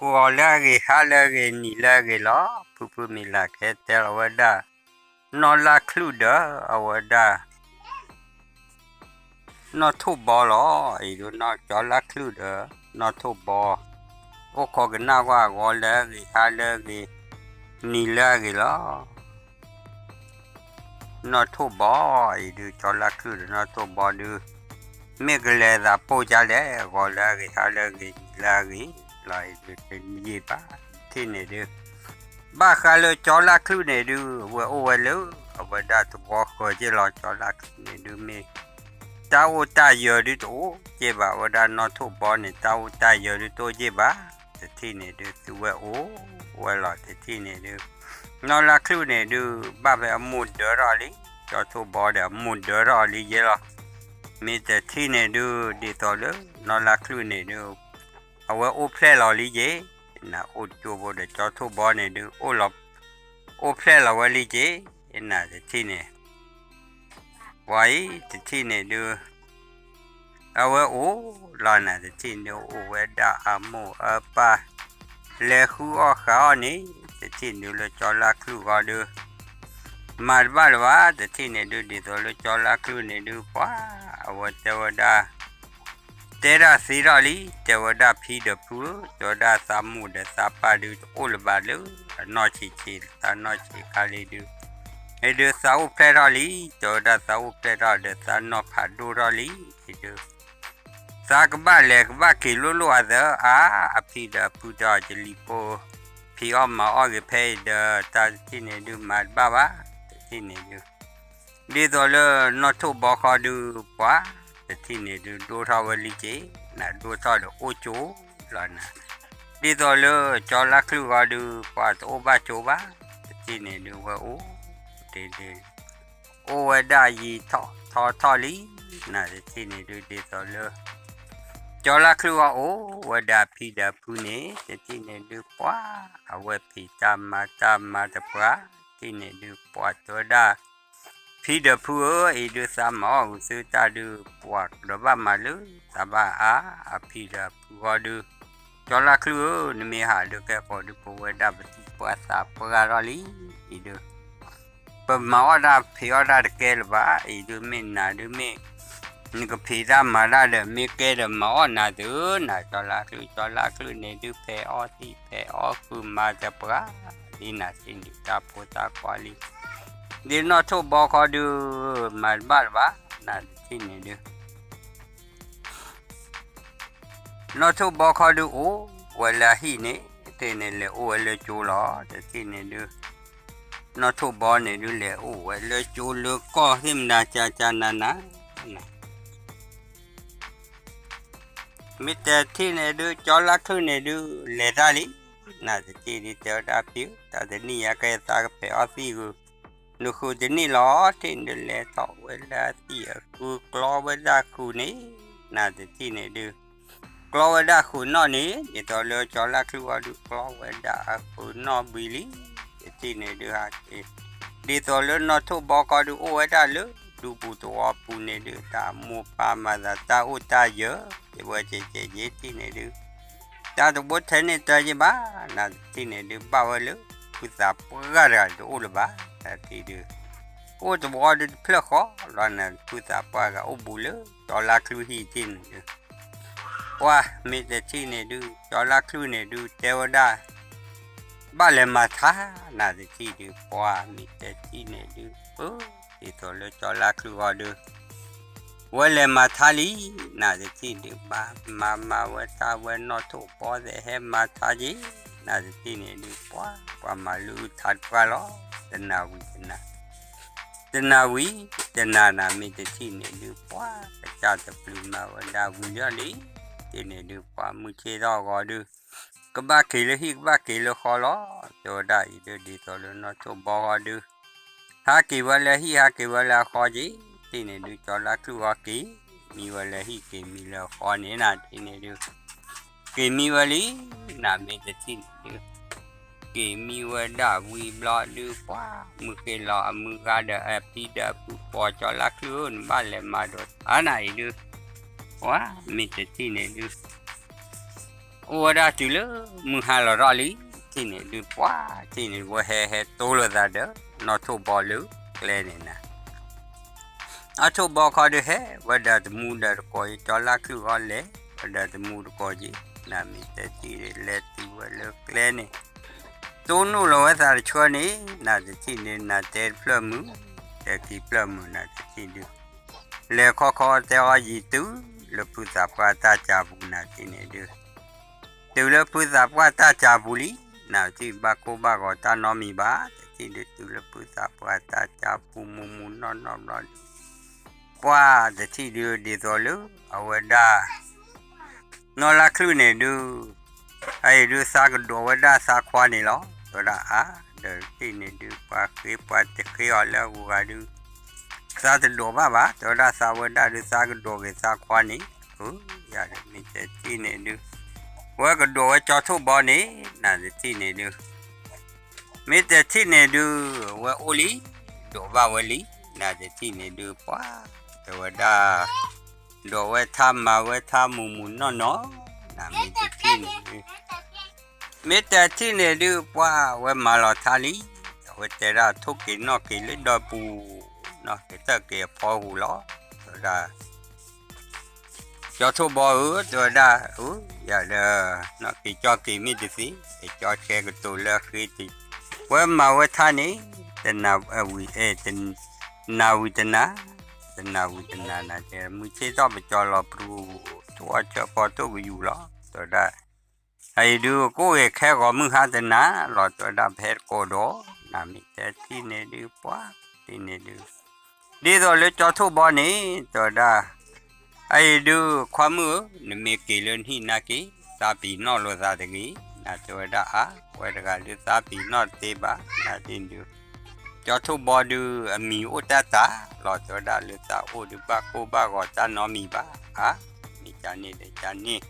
ဂီၤလၢအဂ့ၤ ဟါလၢအဂ့ၤ နံၤလၢအဂ့ၤလီၤ. ဖုဖုမ့ၢ်လၢ်ကဟဲတဲလီၤဝဲဒၣ် နီၢ်လါချုၣ်ဒီး အဝဲဒၣ် နီၢ်ထိၣ်ဘီလီၤ. အံၤဒုးနီၢ်ကၠီလါချုၣ်ဒီး နီၢ်ထိၣ်ဘီ အိၣ်ခိးကနၣ်ကွၢ် ဂီၤလၢအဂ့ၤ ဟါလၢအဂ့ၤ နံၤလၢအဂ့ၤလီၤ. နီၢ်ထိၣ်ဘီ အံၤဒုး ကၠီလါချုၣ်ဒီးနီၢ်ထိၣ်ဘီဒုး မ့ၢ်ကလဲၤသးပိၢ်ဒ်လဲၣ်, ဂီၤလၢအဂ့ၤ ဟါလၢအဂ့ၤ နံၤလၢအဂ့ၤလီၤ. အံၤဒုးတယံာ်ဘၣ် တထံၣ်န့ၣ်ဒုး ဘၣ်ဃးလၢကၠီလါချုၣ်န့ၣ်ဒုး အဝဲအိၣ်ဝဲလၢ အဝဲဒၣ်သဝီဃၢၤက့ၢ်လီၤ. ကၠီလါချုၣ်န့ၣ်ဒုးမ့ၢ် တၢ်အိၣ်တၢ်ယၢၤဒုးတအိၣ်က့ၢ်ဘၣ်. အဝဲဒၣ်နီၢ်ထိၣ်ဘီန့ၣ် တၢ်အိၣ်တၢ်ယၢၤဒုးတအိၣ်က့ၢ်ဘၣ်. တထံၣ်န့ၣ်ဒုး သုဝဲအိၣ်ဝဲလီၤ. တထံၣ်န့ၣ်ဒုး နီၢ်လါချုၣ်န့ၣ်ဒုး ဘၣ်ဖဲအမိၢ်ဒၢထီၣ်လံ, ကၠီထိၣ်ဘီဒီးအမိၢ်ဒၢထီၣ်လံယ့လီၤ. မ့ၢ်တထံၣ်န့ၣ်ဒုး ဒ်သိးလၢ နီၢ်လါချုၣ်န့ၣ်ဒုး အဝဲအိၣ်ဖျဲၣ်လီၤလံက့ၤ, နအိၣ်ကၠိဖိဒီးကၠီထိၣ်ဘီန့ၣ်ဒုး အိၣ်ဖျဲၣ်လီၤဝဲလံက့ၤ, နတထံၣ်န့ၣ် ပှၤအံၤတထံၣ်န့ၣ်ဒုး အဝဲအိၣ်လီၤ နတထံၣ်န့ၣ်ဒုး အိၣ်ဝဲဒၣ်အမိၢ်အပၢ် လဲၤဃုအီၣ်ဃုအီၣ်န့ၣ် တထံၣ်န့ၣ်ဒုးလၢကၠီလါချုၣ်ဃီဒုး မၤတဘၣ်လၢၤဘၣ်. တထံၣ်န့ၣ်ဒုး ဒ်သိးလၢကၠီလါချုၣ်န့ၣ်ဒုး ပှၤအဝဲတဲဝဲဒၣ် တဲဒၣ်သ့ထီၣ်လံ, တဲဝဲဒၣ်ဖံဒီးဖုဧၢ, တဲဝဲဒၣ်သးမိၢ်ဒီးသးပၢ်ဒုးတအိၣ်လၢၤဘၣ်လၢ အနီၢ်ဆံးဆံး သးနီၢ်ဆံးခါလံဒုး, အံၤဒုးသးအိၣ်ဖျဲၣ်ထီၣ်လံ, တဲဝဲဒၣ်သးအိၣ်ဖျဲၣ်ထီၣ်ဒီးသးနီၢ်ဖးဒိၣ်ထီၣ်လံ, အံၤဒုး သးကဘၣ်လဲၤကဘၣ်က့ၤလိၣ်လိၣ်အသးဧါ, အဖံဒီးအဖုဒီးယလံၤဖိ ဖံးအီၣ်မၤအီၣ်ဂ့ၤဖဲအံၤဒီး တၢ်တထံၣ်န့ၣ်ဒုး မၤတဘၣ်ဘၣ်. တထံၣ်န့ၣ်ဒုး ဒ်သိးလၢနီၢ်ထိၣ်ဘီဃီဒုး ပှၤတထံၣ်န့ၣ်ဒုး ဒိၣ်ထီၣ်ဝဲလံက့ၤ, နဒိၣ်ထီၣ်ဒီးအိၣ်ကၠိလီၤနၤ, ဒ်သိးလၢကၠီလါချုၣ်ဃီဒုး ပှၤတအိၣ်ဘၣ်ကၠိဘၣ်. တထံၣ်န့ၣ်ဒုး ဝဲအိၣ်တ့ၢ် အိၣ်ဝဲဒၣ်ယံာ်ထီၣ်ထီထီၣ်လံ, နတထံၣ်န့ၣ်ဒုး ဒ်သိးလၢ ကၠီလါချုၣ်ဃီအိၣ်ဝဲဒၣ်ဖံဒီးဖုန့ၣ် တထံၣ်န့ၣ်ဒုး ပှၤအဝဲဖံးတၢ်မၤတၢ်မၤတပှၢ်, တထံၣ်န့ၣ်ဒုး ပှၤတဲဝဲဒၣ် ဖံဒီးဖုဧၢ, အံၤဒုးသးမၤအီၣ်ဂုာ်သုတၢ်ဒုး ပှၤကဒီးဘၣ်မၤလၢသးဘၣ်အါ, အဖံဒီးအဖုဃီဒုး, ကၠီလါချုၣ်ဧၢ, နမ့ၢ်ဟးဒုးကဲဃီၤဒုး ပဝဲဒၣ်ပသူၣ်ပှၢ်သးပှၢ်ထီၣ်လံ, အံၤဒုး ပမၤအီၣ်တၢ်ဖံးအီၣ်တၢ်တကဲလၢၤဘၣ်, အံၤဒုးမ့ၢ်နၤဒုးမ့ၢ် နကဖံးတၢ်မၤတၢ်ဒီး မ့ၢ်ကဲဒီးမၤအီၣ်နၤသု, နကၠီလါချုၣ်, ကၠီလါချုၣ်န့ၣ်ဒုး ဖဲးအီၣ်သံၣ်ဖဲးအီၣ်ဃုာ်မၤတပှၢ်, ဒ်နၤစံးန့ၣ်တၢ်ဖိသၣ်ခွါလံ, ဒ်နီၢ်ထိၣ်ဘီခီဒုး မၤတဘၣ်လၢၤဘၣ်, နတထံၣ်န့ၣ်ဒုး နီၢ်ထိၣ်ဘီခီဒုး အိၣ်ဝဲလၢအဟံၣ်န့ၣ်, တထံၣ်န့ၣ် လဲၤအိၣ်ဝဲလၢကၠိလီၤ, တထံၣ်န့ၣ်ဒုး နီၢ်ထိၣ်ဘီန့ၣ်ဒုး လဲၤအိၣ်ဝဲလၢကၠိလၢကီၢ်သ့ၣ်မနၤ ကၠၢ်ကၠၢ်နးနး, မ့ၢ်တထံၣ်န့ၣ်ဒုး ကၠီလါချုၣ်န့ၣ်ဒုး လဲၤတၢ်လံ, နတထံၣ်ဒုး တဲဝဲဒၣ်ဖံဧၢ, တၢ်တနံၣ်ညါကဲသးကဖဲးအီၣ်သံၣ်ဂုာ် နဃုာ်တနံၣ်လီၤ, တထံၣ်န့ၣ်ဒုး လဲၤထီၣ်ဝဲလၢအသံၣ်အဃုာ် ကျီဝဲဒၣ်ဃုာ်န့ၣ်, နတထံၣ်န့ၣ်ဒုး ကျီဝဲဒၣ်ဃုာ်နီၣ်န့ၣ်, ဒ်သိးလၢကၠီလါချုၣ်ဝံၤဒုး ကျီဝဲဒၣ်အဃုာ်နီၣ်ဘှံးလံ, တထံၣ်န့ၣ်ဒုး ဟဲက့ၤ ဒ်သိးလၢနီၢ်ထိၣ်ဘီခီဒုး အိၣ်ဝဲဒၣ်လၢဒူပူၤသဝီပူၤန့ၣ်ဒုး တၢ်မိၢ်ပၢ်မၤသးတၢ်အိၣ်တၢ်ယၢၤ ယဝဲကဲကဲယဲၢ်ထံၣ်န့ၣ်ဒုး တၢ်တဘိထဲန့ၣ်တၢ်ယဲၢ်ဘၣ်, နတထံၣ်န့ၣ်ဒုး ဘၣ်ဝဲလၢ ဖုသးပှၢ်တဂၤတအိၣ်လၢၤဘၣ်, နတထံၣ်ဒုး အိၣ်တဘီဒုးတဖျၢၣ်ဃီလီၤ, နဖုသးပှၢ်တဂၤအိၣ်ဘူးလၢ ကၠီလါချုၣ်ဟံၣ်ထံၣ်န့ၣ်ဒုး ပှၤမ့ၢ်တထံၣ်န့ၣ်ဒုး ကၠီလါချုၣ်န့ၣ်ဒုး တဲဝဲဒၣ် ဘၣ်လဲၤမၤထါ, နတထံၣ်ဒုး ပှၤမ့ၢ်တထံၣ်န့ၣ်ဒုး ပၢ် ဒ်သိးလၢကၠီလါချုၣ်ဃီဒုး ဝဲလဲၤမၤထါလံ, နတထံၣ်ဒုး ဘၣ်မၤမၤဝဲတၢ်ဝဲနီၢ်ထိၣ်ဘီသဲးဟဲမၤထါက့ၤ, နတထံၣ်န့ၣ်ဒုး ပှၤ ပှၤမၤလုၢ်အုၣ်ထါတပှၢ်လီၤ, တနၤဝံၤတနၤ တနၤဝံၤတနၤနၤ မ့ၢ်တထံၣ်န့ၣ်ဒုး ပှၤကစၢ်တပျုၤမၤဝဲဒၣ်ဝံၤလီၤလံ, တထံၣ်န့ၣ်ဒုး ပှၤမုၢ်ဆ့ၣ်ထီၣ်ဂီၤဒုး ကဘၣ်က့ၤလၢဟံၣ်ကဘၣ်က့ၤလၢဃီလီၤ, တဲဝဲဒၣ်အံၤဒုး ဒ်သိးလၢနီၢ်ထိၣ်ဘီဃီဒုး ဟးက့ၤဝဲလၢဟံၣ် ဟးက့ၤဝဲလၢအဃီက့ၤ, တထံၣ်န့ၣ်ဒုး ကၠီလါချုၣ်ဃီက့ၤ မံဝဲလၢဟံၣ်က့ၤမံလၢအဃီန့ၣ် နတထံၣ်န့ၣ်ဒုး က့ၤမံဝဲလံ, နမ့ၢ်တထံၣ်န့ၣ်ဒုး က့ၤမံဝဲဒၣ်ဝံၤဘျီဒုး ပှၤမုၢ်ဃ့လီၤအမုၢ်ဂၤဒီး အဖံဒီးအဖု ပှၤကၠီလါချုၣ်ဧၢ နဘၣ်လဲၤမၤဒိးထါနၤအံၤဒုး ပှၤမ့ၢ်တထံၣ်န့ၣ်ဒုး အိၣ်ဝဲဒၣ်တုၤလၢမုၢ်ဟါလီၤထီၣ်လံ, တထံၣ်န့ၣ်ဒုးပှၢ်, တထံၣ်န့ၣ်ဝဲဟဲဟဲတိလိာ်သးဒီး နီၢ်ထိၣ်ဘီလၢကျဲန့ၣ်နၤ, နီၢ်ထိၣ်ဘီခီဒုးဟဲဝဲဒီးတမူဒီးတကိးက့ၤ, ကၠီလါချုၣ်ဂီၤလဲၤဝဲဒီးတမူတကိးက့ၤ, နမ့ၢ်တထံၣ်လဲၤတုၤဝဲလၢကျဲန့ၣ်, တိလိာ်ဝဲသးတဆှၢန့ၣ်, နတထံၣ်န့ၣ် နတဲတဖျၢၣ်မုာ်, တဲခံဖျၢၣ်မုာ်, နတထံၣ်ဒုး လဲၤခီခီတဲအီၤယံၤတုၤလၢဖုသးပှၢ်တၢ်ကၢ်ပူၤ, နတထံၣ်န့ၣ်ဒုး တုၤလၢဖုသးပှၢ်တၢ်ကၢ်ပူၤလံ, နတထံၣ်ဘၣ်ကိၢ်ဘၣ်ဂီၤတၢ်နီတမံၤဘၣ်, တထံၣ်ဒုးတုၤလၢဖုသးပှၢ်တၢ်ကၢ်ပူၤမူမူနီၢ်နီၢ်ဘျီဒုး, ပှၢ်တထံၣ်ဒုး ဒ်သိးလၢအဝဲဒၣ် နီၢ်လါချုၣ်န့ၣ်ဒုး, အအံၤဒုးသးကဒိးဝဲဒၣ်သးခွါန့ၣ်လီၤ, တဲဝဲဒၣ်အါ, ဒီးတထံၣ်န့ၣ်ဒုး ပှၤဃ့ပှၤတဃ့အီၤလၢအဂုၤအဂၤဒုး သးတဒိးဘၣ်ဘၣ်, တဲဝဲဒၣ်သးဝဲဒၣ်ဒုးသးကဒိးက့ၤသးခွါန့ၣ်, အၢ ယၤဒီးမ့ၢ်တထံၣ်န့ၣ်ဒုး ဝဲကဒိးဝဲကၠီထိၣ်ဘီန့ၣ်, နတထံၣ်န့ၣ်ဒုး မ့ၢ်တထံၣ်န့ၣ်ဒုး ဝဲအိၣ်လံ, ဒိးဘၣ်ဝဲလံ, နတထံၣ်န့ၣ်ဒုး ပှၢ် တဲဝဲဒၣ် ဒိးဝဲထါမၤဝဲထါမူမူနီၢ်နီၢ်, နမ့ၢ်တထံၣ်န့ၣ်ဒုး မ့ၢ်တထံၣ်န့ၣ်ဒုး ပှၢ်ဝဲမၤလီၤထါလံ, အဝဲတဲဒၣ်ထိၣ်က့ၤနီၣ်က့ၤလၢဒီပူၤ, နီၣ်က့ၤတၢၢ်က့ၤအဖီပူၤလီၤ, တဲဝဲဒၣ် ကၠီထိၣ်ဘီဧၢ, တဲဝဲဒၣ်, အၢ ယၤဒီး နီၣ်က့ၤကၠီက့ၤမ့ၢ်တသ့, ကၠီဆဲကတိၤလၢအဃ့တ, ဝဲမၤဝဲထါန့ၣ် တနၤဝံၤ, တနၤဝံၤတနၤ, တနၤဝံၤတနၤ နတဲ မုၢ်ဆ့ၣ်ထီၣ်ပကၠီလီၤပရူၤ, ထိၣ်အီၣ်ဆၢဖီထိၣ်ကယူၤလီၤ, တဲဝဲဒၣ် အအံၤဒုးကအိၣ်ဂ့ၤခဲဂီၤမုၢ်ဟါတနၤလီၤ, တဲဝဲဒၣ် ပဟဲတကိးဒီး, နမ့ၢ်တထံၣ်န့ၣ်ဒုး ပှၢ်တထံၣ်န့ၣ်ဒုး ဒ်သိးလၢကၠီထိၣ်ဘီန့ၣ် တဲဝဲဒၣ်, အအံၤဒုး ခွါမုၣ်ဧၢ, နမ့ၢ်က့ၤလၢနဟံၣ်နာ်က့ၤ, သးပ့ၤနီၣ်လိာ်သးတဂ့ၤ, နတဲဝဲဒၣ်အါ, ဝဲတဂၤဒုးသးပ့ၤနီၣ်တသ့ဘၣ်, နတထံၣ်ဒုး ကၠီထိၣ်ဘီဒုး အမံၤအိၣ်တၢ်တၢ်လီၤ, တဲဝဲဒၣ်လၢသးအိၣ်ဒုးဘၣ်ကိၢ်ဘၣ်ဂီၤတၢ်နီတမံၤဘၣ်, အါ, မ့ၢ်ကန့ၣ်ဒီးကန့ၣ်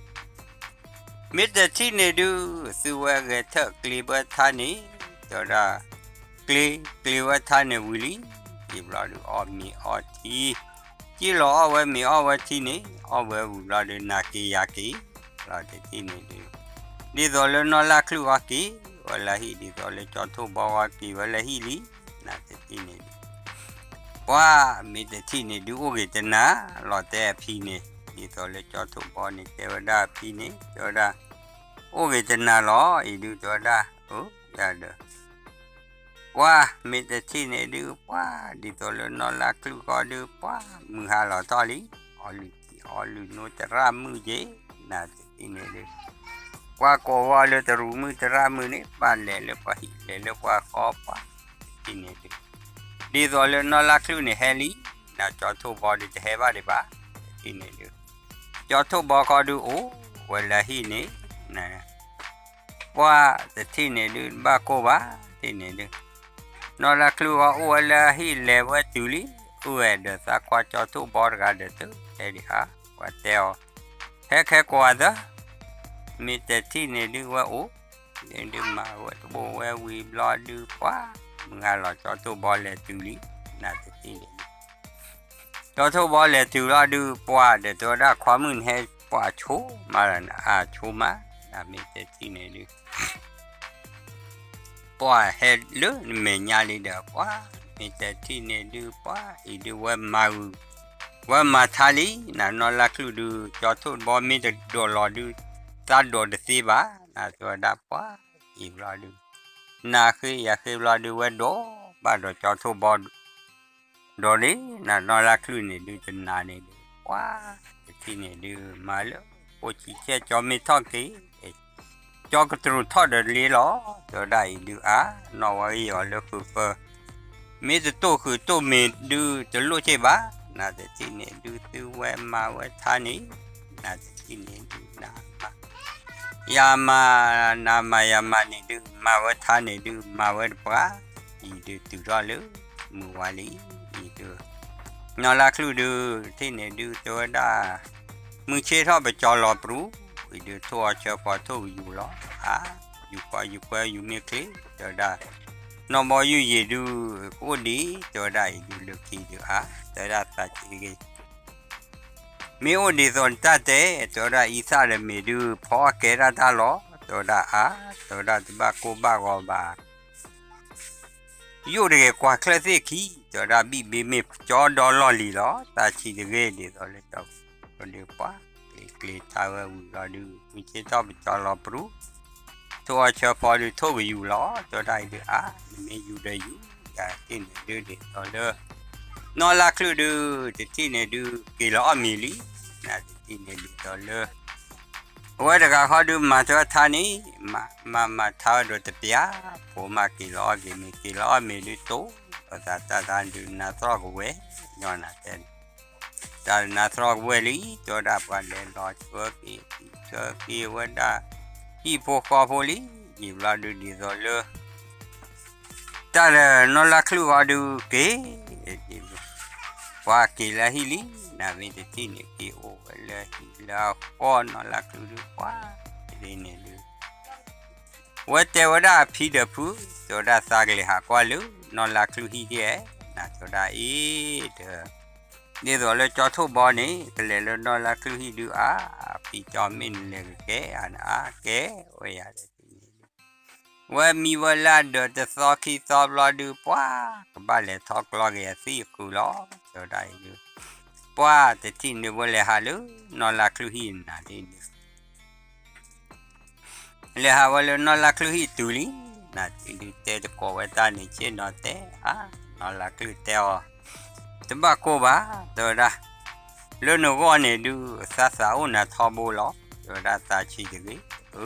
မ့ၢ်တထံၣ်န့ၣ်ဒုး သုဝဲဂဲၤထၢၣ်ကျ့ဘၢထါန့ၣ်, တဲဝဲဒၣ်, ကျ့, ကျ့ဝဲထါန့ၣ်ဝံၤလံ, ယံာ်ဘျီဒုးအီၣ်မ့ၤအီထံ, ကံၣ်လီၤအီၣ်ဝဲမ့ၤအီၣ်ဝဲထံန့ၣ်, အီၣ်ဝဲဝံၤဘျီဒုး နၤက့ၤယၤက့ၤ, လီၤတထံၣ်န့ၣ်ဒုး, ဒ်သိးလၢနီၢ်လါချုၣ်အီၤက့ၤဝဲလၢဟံၣ်, ဒ်သိးလၢကၠီထိၣ်ဘီအီၤက့ၤဝဲလၢဟံၣ်လံ, နၤတထံၣ်န့ၣ်ဒုး ပှၢ်မ့ၢ်တထံၣ်န့ၣ်ဒုး အိၣ်ဂ့ၤတနၤလီၤ, တဲအဖံန့ၣ်, ဒ်သိးလၢကၠီထိၣ်ဘီန့ၣ် တဲဝဲဒၣ်အဖံန့ၣ်, တဲဝဲဒၣ်, အိၣ်ဂ့ၤတနၤလီၤ, အံၤဒုးတဲဝဲဒၣ်, အၢ, ယၤဒီး, ပှၢ်မ့ၢ်တထံၣ်န့ၣ်ဒုး ပှၢ်ဒ်သိးလၢနီၢ်လါချုၣ်ဃီဒုး ပှၢ်မုၢ်ဟါလီၤထီၣ်လံ, အီလုၢ်ထံအီလုၢ်နိတရၣ်မုၣ်က့ၤ, နၤတထံၣ်န့ၣ်ဒုး ပှၢ်ကိးဝဲလၢတရူးမုၣ်တရၣ်မုၣ်န့ၣ် ဘၣ်လဲၤလၢပှၤဟံၣ်လဲၤလၢပှၤဃီပှၢ်, တထံၣ်န့ၣ်ဒုး, ဒ်သိးလၢနီၢ်လါချုၣ်န့ၣ်ဟဲလံ, နကၠီထိၣ်ဘီဒုးတဟဲဘၣ်ဒံးဘၣ်, တထံၣ်န့ၣ်ဒုး, ကၠီထိၣ်ဘီဃီဒုးအိၣ်ဝဲလၢဟံၣ်န့ၣ်, ပှၢ်တထံၣ်န့ၣ်ဒုး ဘၣ်ကိၢ်ဘၣ်, တထံၣ်န့ၣ်ဒုး, နီၢ်လါချုၣ်ဃီအိၣ်ဝဲလၢဟံၣ်လဲၤဝဲတုၤလံ, အိၣ်ဝဲဒီးသးခွါကၠီထိၣ်ဘီတဂၤဒီးတဟဲဒံးဧါ, ပှၤတဲအီၤ, ဟဲခဲကိးဂၤသၢ မ့ၢ်တထံၣ်န့ၣ်ဒုးဝဲအိၣ်, ဒုးမၤဝဲတဘိဝဲဝံၤဘျီဒုးပှၢ်, မုၢ်ဟါလီၤကၠီထိၣ်ဘီလဲၤတုၤလံ, နၤတထံၣ်န့ၣ်ဒုး ကၠီထိၣ်ဘီလဲၤတုၤလီၤဒုးပှၢ်ဒီးတဲဝဲဒၣ်ခွါမုၣ်နဟဲပှၢ်ဆိမးလၢနအါဆိမး, နမ့ၢ်တထံၣ်န့ၣ်ဒုး ပှၢ်ဟဲလၢနမဲာ်ညါလံဒီးပှၢ်, မ့ၢ်တထံၣ်န့ၣ်ဒုးပှၢ်အံၤဒုးဝဲမၤ, ဝဲမၤထါလံ, နနီၢ်လါချုၣ်ဒုး ကၠီထိၣ်ဘီမ့ၢ်တဒိးလီၤဒုး, သးဒိးတသ့ဘၣ်, နတဲဝဲဒၣ်ပှၢ်အံၤဘျီဒုး, နဃ့ယဃ့ဘျီဒုးဝဲဒိး, ဘၣ်ဒီးကၠီထိၣ်ဘီ ဒီးလံ, နနီၢ်လါချုၣ်န့ၣ်ဒုးတနာ်န့ၣ်ဒုး, ပှၢ်တထံၣ်န့ၣ်ဒုး မၤလၢ, အိၣ်ဆံဆဲၣ်ကၠီမ့ၢ်ထီၣ်က့ၤ, ကၠီကတြူၢ်ထီၣ်ဒီးလ့လီၤ, တဲဝဲဒၣ်အံၤဒုးအါ, နီၢ်ဝဲဂ့ၢ်အီၤလၢဃုာ်ပၢ, မ့ၢ်တတိၢ်ဃုာ်တိၢ်မ့ၢ်ဒုးတလိၣ်က့ၤဘၣ်, နတထံၣ်န့ၣ်ဒုးသုဝဲမၤဝဲထါန့ၣ်, နတထံၣ်န့ၣ်ဒုးနမၤ ယမၤ, နမၤယမၤန့ၣ်ဒုး မၤဝဲထါန့ၣ်ဒုး မၤဝဲတပှၢ်, အံၤဒုးတုၤထီၣ်လၢမုၢ်ဝါလံ, အံၤဒုး, နီၢ်လါချုၣ်ဒုး ထံၣ်န့ၣ်ဒုး တဲဝဲဒၣ်, မုၢ်ဆ့ၣ်ထီၣ်ပကၠီလီၤပရူၤ, အံၤဒုးထိၣ်အီၣ်ဆၢဖီထိၣ်ကယူၤလီၤ, အါ, ယူၤကွၢ်ယူၤကွၢ်ယူၤမ့ၢ်ချ့, တဲဝဲဒၣ်, နီၢ်ဘီယုၢ်ယံၤဒုး, ကအိၣ်ဒံး, တဲဝဲဒၣ်အံၤဒုးလၢခံဒုးအါ, တဲဝဲဒၣ်သးက့ၤတဂ့ၤ မ့ၢ်အိၣ်ဒ်သိးနတၢ်တဲ တဲဝဲဒၣ် အံသၣ်ဒီးမ့ၢ်ဒုး ဖီအီၣ်ကဲဒၣ်တၢ်လီၤ တဲဝဲဒၣ်အါ, တဲဝဲဒၣ်တဘၣ်ကိၢ်ဘၣ်ဂီၤဘၣ် ယိၣ်တဂ့ၤကွၢ်ချၢၣ်သ့ၣ်ခံ, တဲဝဲဒၣ်ဘံၣ်ဘ့မ့ၢ်ကၠီဒီလီၢ်လံၤလီၤ သးဆံးတဂ့ၤ ဒ်သိးလၢကၠီ ဒီးပှၤ ကျ့ၤကျ့ၤထါဝဲဝံၤလီၤဒုး မ့ၢ်ဆ့ၣ်ထီၣ်ပကၠီလီၤပြူၤ ထိၣ်အီၣ်ဆၢဖီဒုးထိၣ်ကယူၤလီၤ တဲဝဲဒၣ်အံၤဒုးအါ, နမ့ၢ်ယူၤဒီးယူၤ ယတထံၣ်န့ၣ်ဒုးဒ်သိးလၢ နီၢ်လါချုၣ်ဒုး တထံၣ်န့ၣ်ဒုး က့ၤလီၤအီၣ်မ့ၤလံ, နတထံၣ်န့ၣ်ဒ်သိးလၢ အဝဲတဂၤဃီဒုးမၤထွဲထါန့ၣ် မၤမၤထါဝဲဒီးတပျၢ်, ဖိမးက့ၤလီၤအီၣ်က့ၤမ့ၤ က့ၤလီၤအီၣ်မ့ၤဒုးတိၢ်, ဒီးသးတၢ်တၢ်ဒုးနါသရီၣ်ကဝဲၢ်, ညီနၤတဲန့ၣ် တၢ်နါသရီၣ်ကဝဲၢ်လံ, တဲဝဲဒၣ်ပှၤလဲၤလီၤဆှၢက့ၤ ဆှၢက့ၤဝဲဒၣ် ဟံၣ်ဖိဃီဖိလံ, ယံာ်ဘျီဒုးဒ်သိးလၢ တၢ်ဒီးနီၢ်လါချုၣ်ဃီဒုးက့ၤ, ပှၤက့ၤလၢဟံၣ်လံ, နမ့ၢ်တထံၣ်န့ၣ်က့ၤအိၣ်ဝဲလၢဟံၣ်လၢအဃီနီၢ်လါချုၣ်ဒုးပှၤ, တဒ်န့ၣ်ဒုး ဝဲတဲဝဲဒၣ်အဖံဒီးဖု, တဲဝဲဒၣ်သးကလဲၤဟးကွၢ်လၢ နီၢ်လါချုၣ်ဟံၣ်ဒ်ဧါ, နတဲဝဲဒၣ်အ့ၣ်ဒီး ဒ်သိးလၢကၠီထိၣ်ဘီန့ၣ် ကလဲၤလၢနီၢ်လါချုၣ်ဟံၣ်ဒုးအါ, အဖံကၠီမ့ၢ်နလဲၤကကဲဧါနအါ, ကဲဝဲယၤဒီး ဝဲမံဝဲလၢအဒၢးတသီခံသီဘျီဒုးပှၤ, ကဘၣ်လဲၤထီၣ်ကျီက့ၤအသံၣ်အကုာ်လီၤ, တဲဝဲဒၣ်အံၤဒုး ပှၤတထံၣ်န့ၣ်ဝဲလဲၤဟးလၢ နီၢ်လါချုၣ်ဟံၣ်နၤဒ်န့ၣ် လဲၤဟးဝဲလၢနီၢ်လါချုၣ်ဟံၣ်တုၤလံ, နၤဒုးတဲတကိးဝဲတၢ်န့ၣ် ဆ့ၣ်နီၤတဲ အါ, နီၢ်လါချုၣ်တဲအီၤ, တဘၣ်ကိၢ်ဘၣ်, တဲဝဲဒၣ်, လၢနဂီၢ်န့ၣ်ဒုး သးသးအိၣ်နၤထီဘိလီၤ, တဲဝဲဒၣ်သးဆံးတဂ့ၤ, အၢ,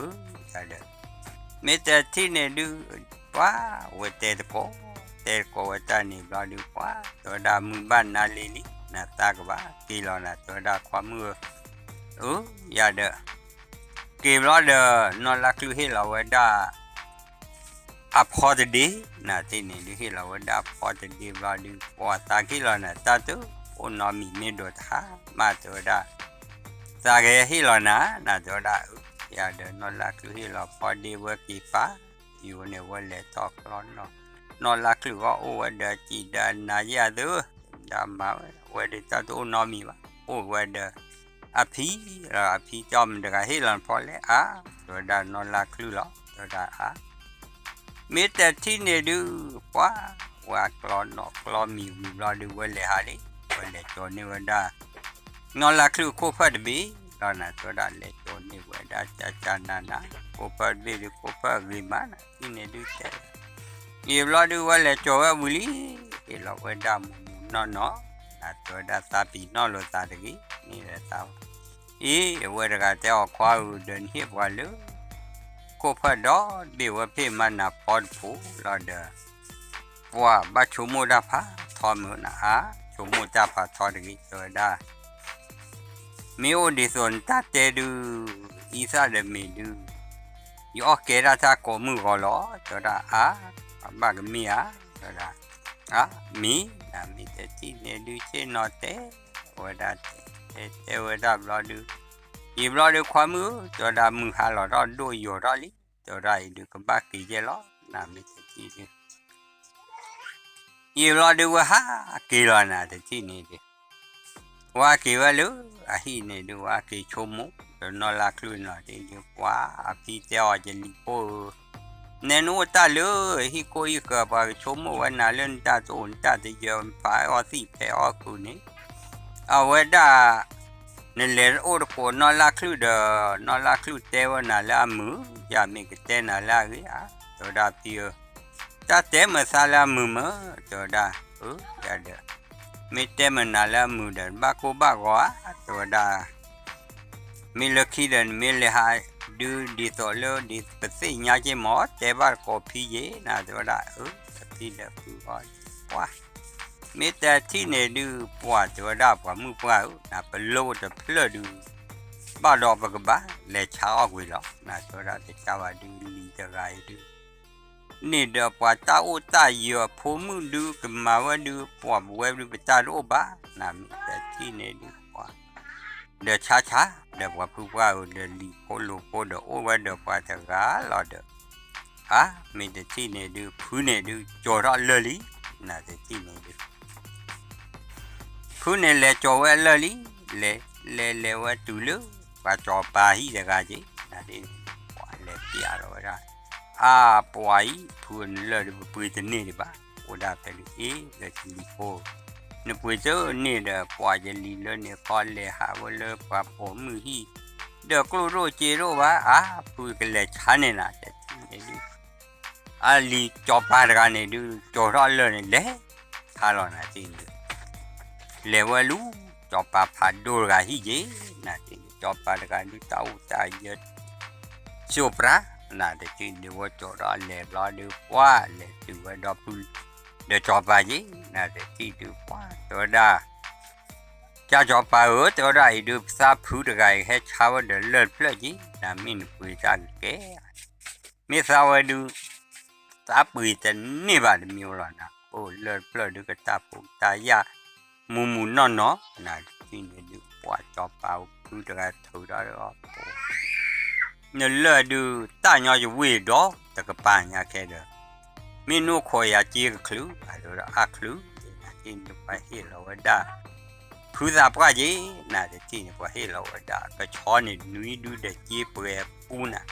ယၤဒီး မ့ၢ်တထံၣ်န့ၣ်ဒုး ပှၤဝဲတဲတကိး, တဲတကိးဝဲတၢ်န့ၣ်ဘျီဒုးပှၤ, တဲဝဲဒၣ်မုၢ်ဘၣ်နၤလံလံ, နသးကဘၣ်က့ၤလီၤနၤ, တဲဝဲဒၣ်ခွါမုၣ်ဧၢ, အၢ, ယၤဒီး က့ၤဘျီဒီး နီၢ်လါချုၣ်ဟ့ၣ်လီၤဝဲဒၣ် အဖီတဒ့, နၤတထံၣ်န့ၣ်ဒုး ဟ့ၣ်လီၤဝဲဒၣ်ဖီတဒ့ဘျီဒုး ပှၤသးကဟ့ၣ်လီၤနၤ တၢ်တအိၣ်နီတမံၤမ့ၢ်ဒိးတဟါမး တဲဝဲဒၣ်, သးကဟ့ၣ်လီၤနၤ, နၤတဲဝဲဒၣ်အၢ, ယၤဒီးနီၢ်လါချုၣ်ဟ့ၣ်လီၤဖီဒ့ဝဲက့ၤပာ်, ယိၤန့ၣ်ဝဲလဲၤထီၣ်ကျီနီၢ်, နီၢ်လါချုၣ်ဂီၢ်အိၣ်ဝဲဒီးစံးဒီးနၤယၤသု, ဒၣ်မၤဝဲ, ဝဲဒုးတၢ်တအိၣ်နီတမံၤဘၣ်, အိၣ်ဝဲဒီး အဖံ, အဖံတဲအီၤမတၤတဂၤဟ့ၣ်လီၤနဖီလဲၣ်အါ, တဲဝဲဒၣ်နီၢ်လါချုၣ်လီၤ, တဲဝဲဒၣ်အါ မ့ၢ်တထံၣ်န့ၣ်ဒုး ပှၤ, ဝဲအကျီနီၣ်ကျီမံၤဝံၤဘျီဒုး ဝဲလဲၤဟးလံ, ဝဲလဲၤကၠီၤန့ၢ်ဝဲဒၣ် နီၢ်လါချုၣ်ခိၣ်ဖၢၣ်တဘ့ၣ်လီၤနၤ, တဲဝဲဒၣ်လဲၤကၠီၤန့ၢ်ဝဲဒၣ် ကၠၢ်ကၠၢ်နးနး, ခိၣ်ဖၢၣ်တဘ့ၣ်ဒုး ခိၣ်ဖၢၣ်အဂ့ၤမးနၤ, ထံၣ်န့ၣ်ဒုးတဲ အံၤဘျီဒုး ဝဲလဲၤကၠီၤဝဲဝံၤလံ, ဟ့ၣ်လီၤဝဲဒၣ်မူးမူးနီၢ်နီၢ်, နၤတဲဝဲဒၣ်သးပ့ၤနီၣ်လိာ်သးတဂ့ၤ, န့ၣ်လၢသး အံၤ အဝဲတဂၤတဲအီၤခွါဧၢ, ဒီးနဟ့ၣ်ပှၤလၢ ခိၣ်ဖၢၣ်ဒီဘ့ၣ်ဝဲဖ့ၣ်မးနၤဖီတဖိလီၤဒီး ပှၤဘၣ်ဆိကမိၣ်တၢ်ဖးထီမုၢ်နၤဧါ, ဆိကမိၣ်တၢ်ဖးထီတဂ့ၤ တဲဝဲဒၣ် မ့ၢ်အိၣ်ဒ်သိးနတၢ်တဲဒုး အံသၣ်ဒီးမ့ၢ်ဒုး ယအီၣ်ကဲဒၣ်တၢ်ကိးမုၢ်ဂီၤလီၤ, တဲဝဲဒၣ်အါ, ဘၣ်ကမ့ၢ်ဧါ, တဲဝဲဒၣ် အါ, မ့ၢ်, နမ့ၢ်တထံၣ်န့ၣ်ဒုး ဆ့ၣ်နီၤတဲဝဲဒၣ်, တဲတဲဝဲဒၣ်ဘျီဒုး, ယံာ်ဘျီဒုးခွါမုၣ်, တဲဝဲဒၣ်မုၢ်ဟါလီၤထီၣ်ဒိၣ်ယိာ်ထီၣ်လံ, တဲဝဲဒၣ်အံၤဒုးကဘၣ်က့ၤယဲၢ်လီၤ, နမ့ၢ်တထံၣ်ဒုး ယံာ်ဘျီဒုးဝဲဟးက့ၤလီၤနၤတထံၣ်န့ၣ်ဒုး, ဝဲက့ၤဝဲလၢအဟံၣ်န့ၣ်ဒုး ဝဲက့ၤဆိကမိၣ် ဒီးနီၢ်လါချုၣ်နီၤဒုး ပှၤအဖံတဲအီၤယလံၤဖိဧၢ, နဲနအိၣ်တၢ်လၢဟံၣ်ကိၣ်ဟံၣ်ဃၢၤ ပှၤကဆိကမိၣ်ဝဲနၤလၢနတၢ်တအိၣ်နတၢ်တယၢၤ ဖးအီၣ်သံၣ်ဖဲးအီၣ်ကုာ်န့ၣ် အဝဲဒၣ် နလဲၤအိၣ်တကိးနီၢ်လါချုၣ်ဒီး နီၢ်လါချုၣ်တဲဝဲနၤလၢအမုာ်, ယမ့ၢ်ကတဲနၤလၢအဂ့ၤဧါ, တဲဝဲဒၣ်ဖံဧၢ, တၢ်တဲမုာ်သးလၢအမုာ်မုာ်, တဲဝဲဒၣ်, အၢ, ယၤဒီး မ့ၢ်တဲမုာ်နၤလၢအမုာ်ဒီး ဘၣ်ကိၢ်ဘၣ်ဂီၤဧါ, တဲဝဲဒၣ် မ့ၢ်လၢခံဒီး နမ့ၢ်လဲၤဟးဒုး ဒ်သိးလၢဒ်ပသ့ၣ်ညါက့မး တဲဘၣ်တကိးဖံယ့ၣ်နၤ, တဲဝဲဒၣ်, အၢ, အဖံဒီးဖုဂီၢ်, ပှၤ, မ့ၢ်တထံၣ်န့ၣ်ဒုး ပှၤ, တဲဝဲဒၣ်ပှၤမုၣ်ပှၢ်ဧၢ, နပလိတဖျၢၣ်ဒုး ဘၣ်ဒီးပကဘၣ်လဲၤဆါအီၣ်ကွံာ်လီၤ, နတဲဝဲဒၣ်တကးဘၣ်ဒုး လံၤတဂၤအံၤဒုး န့ၣ်ဒီးပှၤတၢ်အိၣ်တၢ်ယၢၤ ဖိမုၣ်ဒုးကမၤဝဲဒုး ပှၤပဝဲဒုးပတၢ်တအိၣ်ဘၣ်, နမ့ၢ်တထံၣ်န့ၣ်ဒုးပှၤ, ဒီးဆါဆါ, ဒီးပှၤဖုပှၢ်ဧၢ ဒီးလံၤဖိလိၤဖိဒီး အိၣ်ဝဲဒီးပှၤတဂၤလီၤဒီး, အါ, မ့ၢ်တထံၣ်န့ၣ်ဒုး ဖုန့ၣ်ဒုး ကၠီၤထီၣ်လၢာ်လံ, နတထံၣ်န့ၣ်ဒုး ဖုန့ၣ်လဲၤကၠီၤဝဲအလၢာ်လံ, လဲၤ လဲၤလဲၤဝဲတုၤလၢ ပှၤစီၤပၤဟံၣ်တဂၤက့ၤ နၤဒ်န့ၣ် ပှၤလဲၤပျးလီၤဝဲဒၣ်, အါပှၤအံၤ ဖုနလၢၢ်ဒုးပပှ့ၤတန့ၢ်ဒံးဘၣ်, အိၣ်ဒၣ်ဖဲန့ၣ်အ့ၣ် ဒီးယလံၤဖိ, နပှ့ၤတန့ၢ်ဒီး ပှၤယလံၤလၢန့ၣ်ခီလဲၤဟးဝဲလၢပှၤပိာ်မုၣ်ဟံၣ်, ဒီးကျိၣ်ဒိၣ်စ့ဒိၣ်ဘၣ်, အါ ဖုကလဲၤဆါန့ၣ်နၤ တထံၣ်န့ၣ်ဒုး အလံၤစီၤပၤတဂၤန့ၣ်ဒုး ကၠီၤထီၣ်လၢၢ်န့ၣ် လဲၤဆါလီၤနၤတထံၣ်န့ၣ်ဒုး လဲၤဝဲလူၤ စီၤပၤဖးဒိၣ်တဂၤဟံၣ်က့ၤ နၤတထံၣ်န့ၣ် စီၤပၤတဂၤဒုးတၢ်အိၣ်တၢ်ယၢၤ စိးပြး နၤတထံၣ်န့ၣ်ဒုး ဝဲကၠီၤထီၣ်လဲၤဘျီဒုး ပှၤလဲၤတုၤဝဲဒီဖု ဒီးစီၤပၤက့ၤ နၤတထံၣ်ဒုး ပှၤတဲဝဲဒၣ် ကၠီၤပၤဧၢ တဲဝဲဒၣ်အံၤဒုး ပသးဖုတဂၤအံၤ ဟဲဆါဝဲဒီးလၢၢ်တဖျၢၣ်က့ၤ နၤမ့ၢ်နပှ့ၤတၢ်ကကဲ မ့ၢ်သးဝဲဒုး သးပှ့ၤတန့ၢ်ဘၣ်တမံၤလီၤနၤ, အိၣ်လၢၢ်တဖျၢၣ်ဒုး ကတၢ်ဖိးတၢ်ယာ် မူးမူးနီၢ်နီၢ် နၤတထံၣ်န့ၣ်ဒုး ပှၤစီၤပၤဖုတဂၤထုးဒီး နလၢၢ်ဒုး တၢ်ညီယဝ့ၢ်ဒီး တကပၤညါခဲဒီး မ့ၢ်နအိၣ်ခိးယၤစ့ကချုး အဒိဒီးအါချုး နၤတထံၣ်န့ၣ် ပှၤဟ့ၣ်လီၤဝဲဒၣ် ဖုသးပှၢ်က့ၤ နၤတထံၣ်န့ၣ် ပှၤဟ့ၣ်လီၤဝဲဒၣ် ကဆီန့ၣ်နွံဒုဒီးစ့ပှဲၤပူၤနၤ,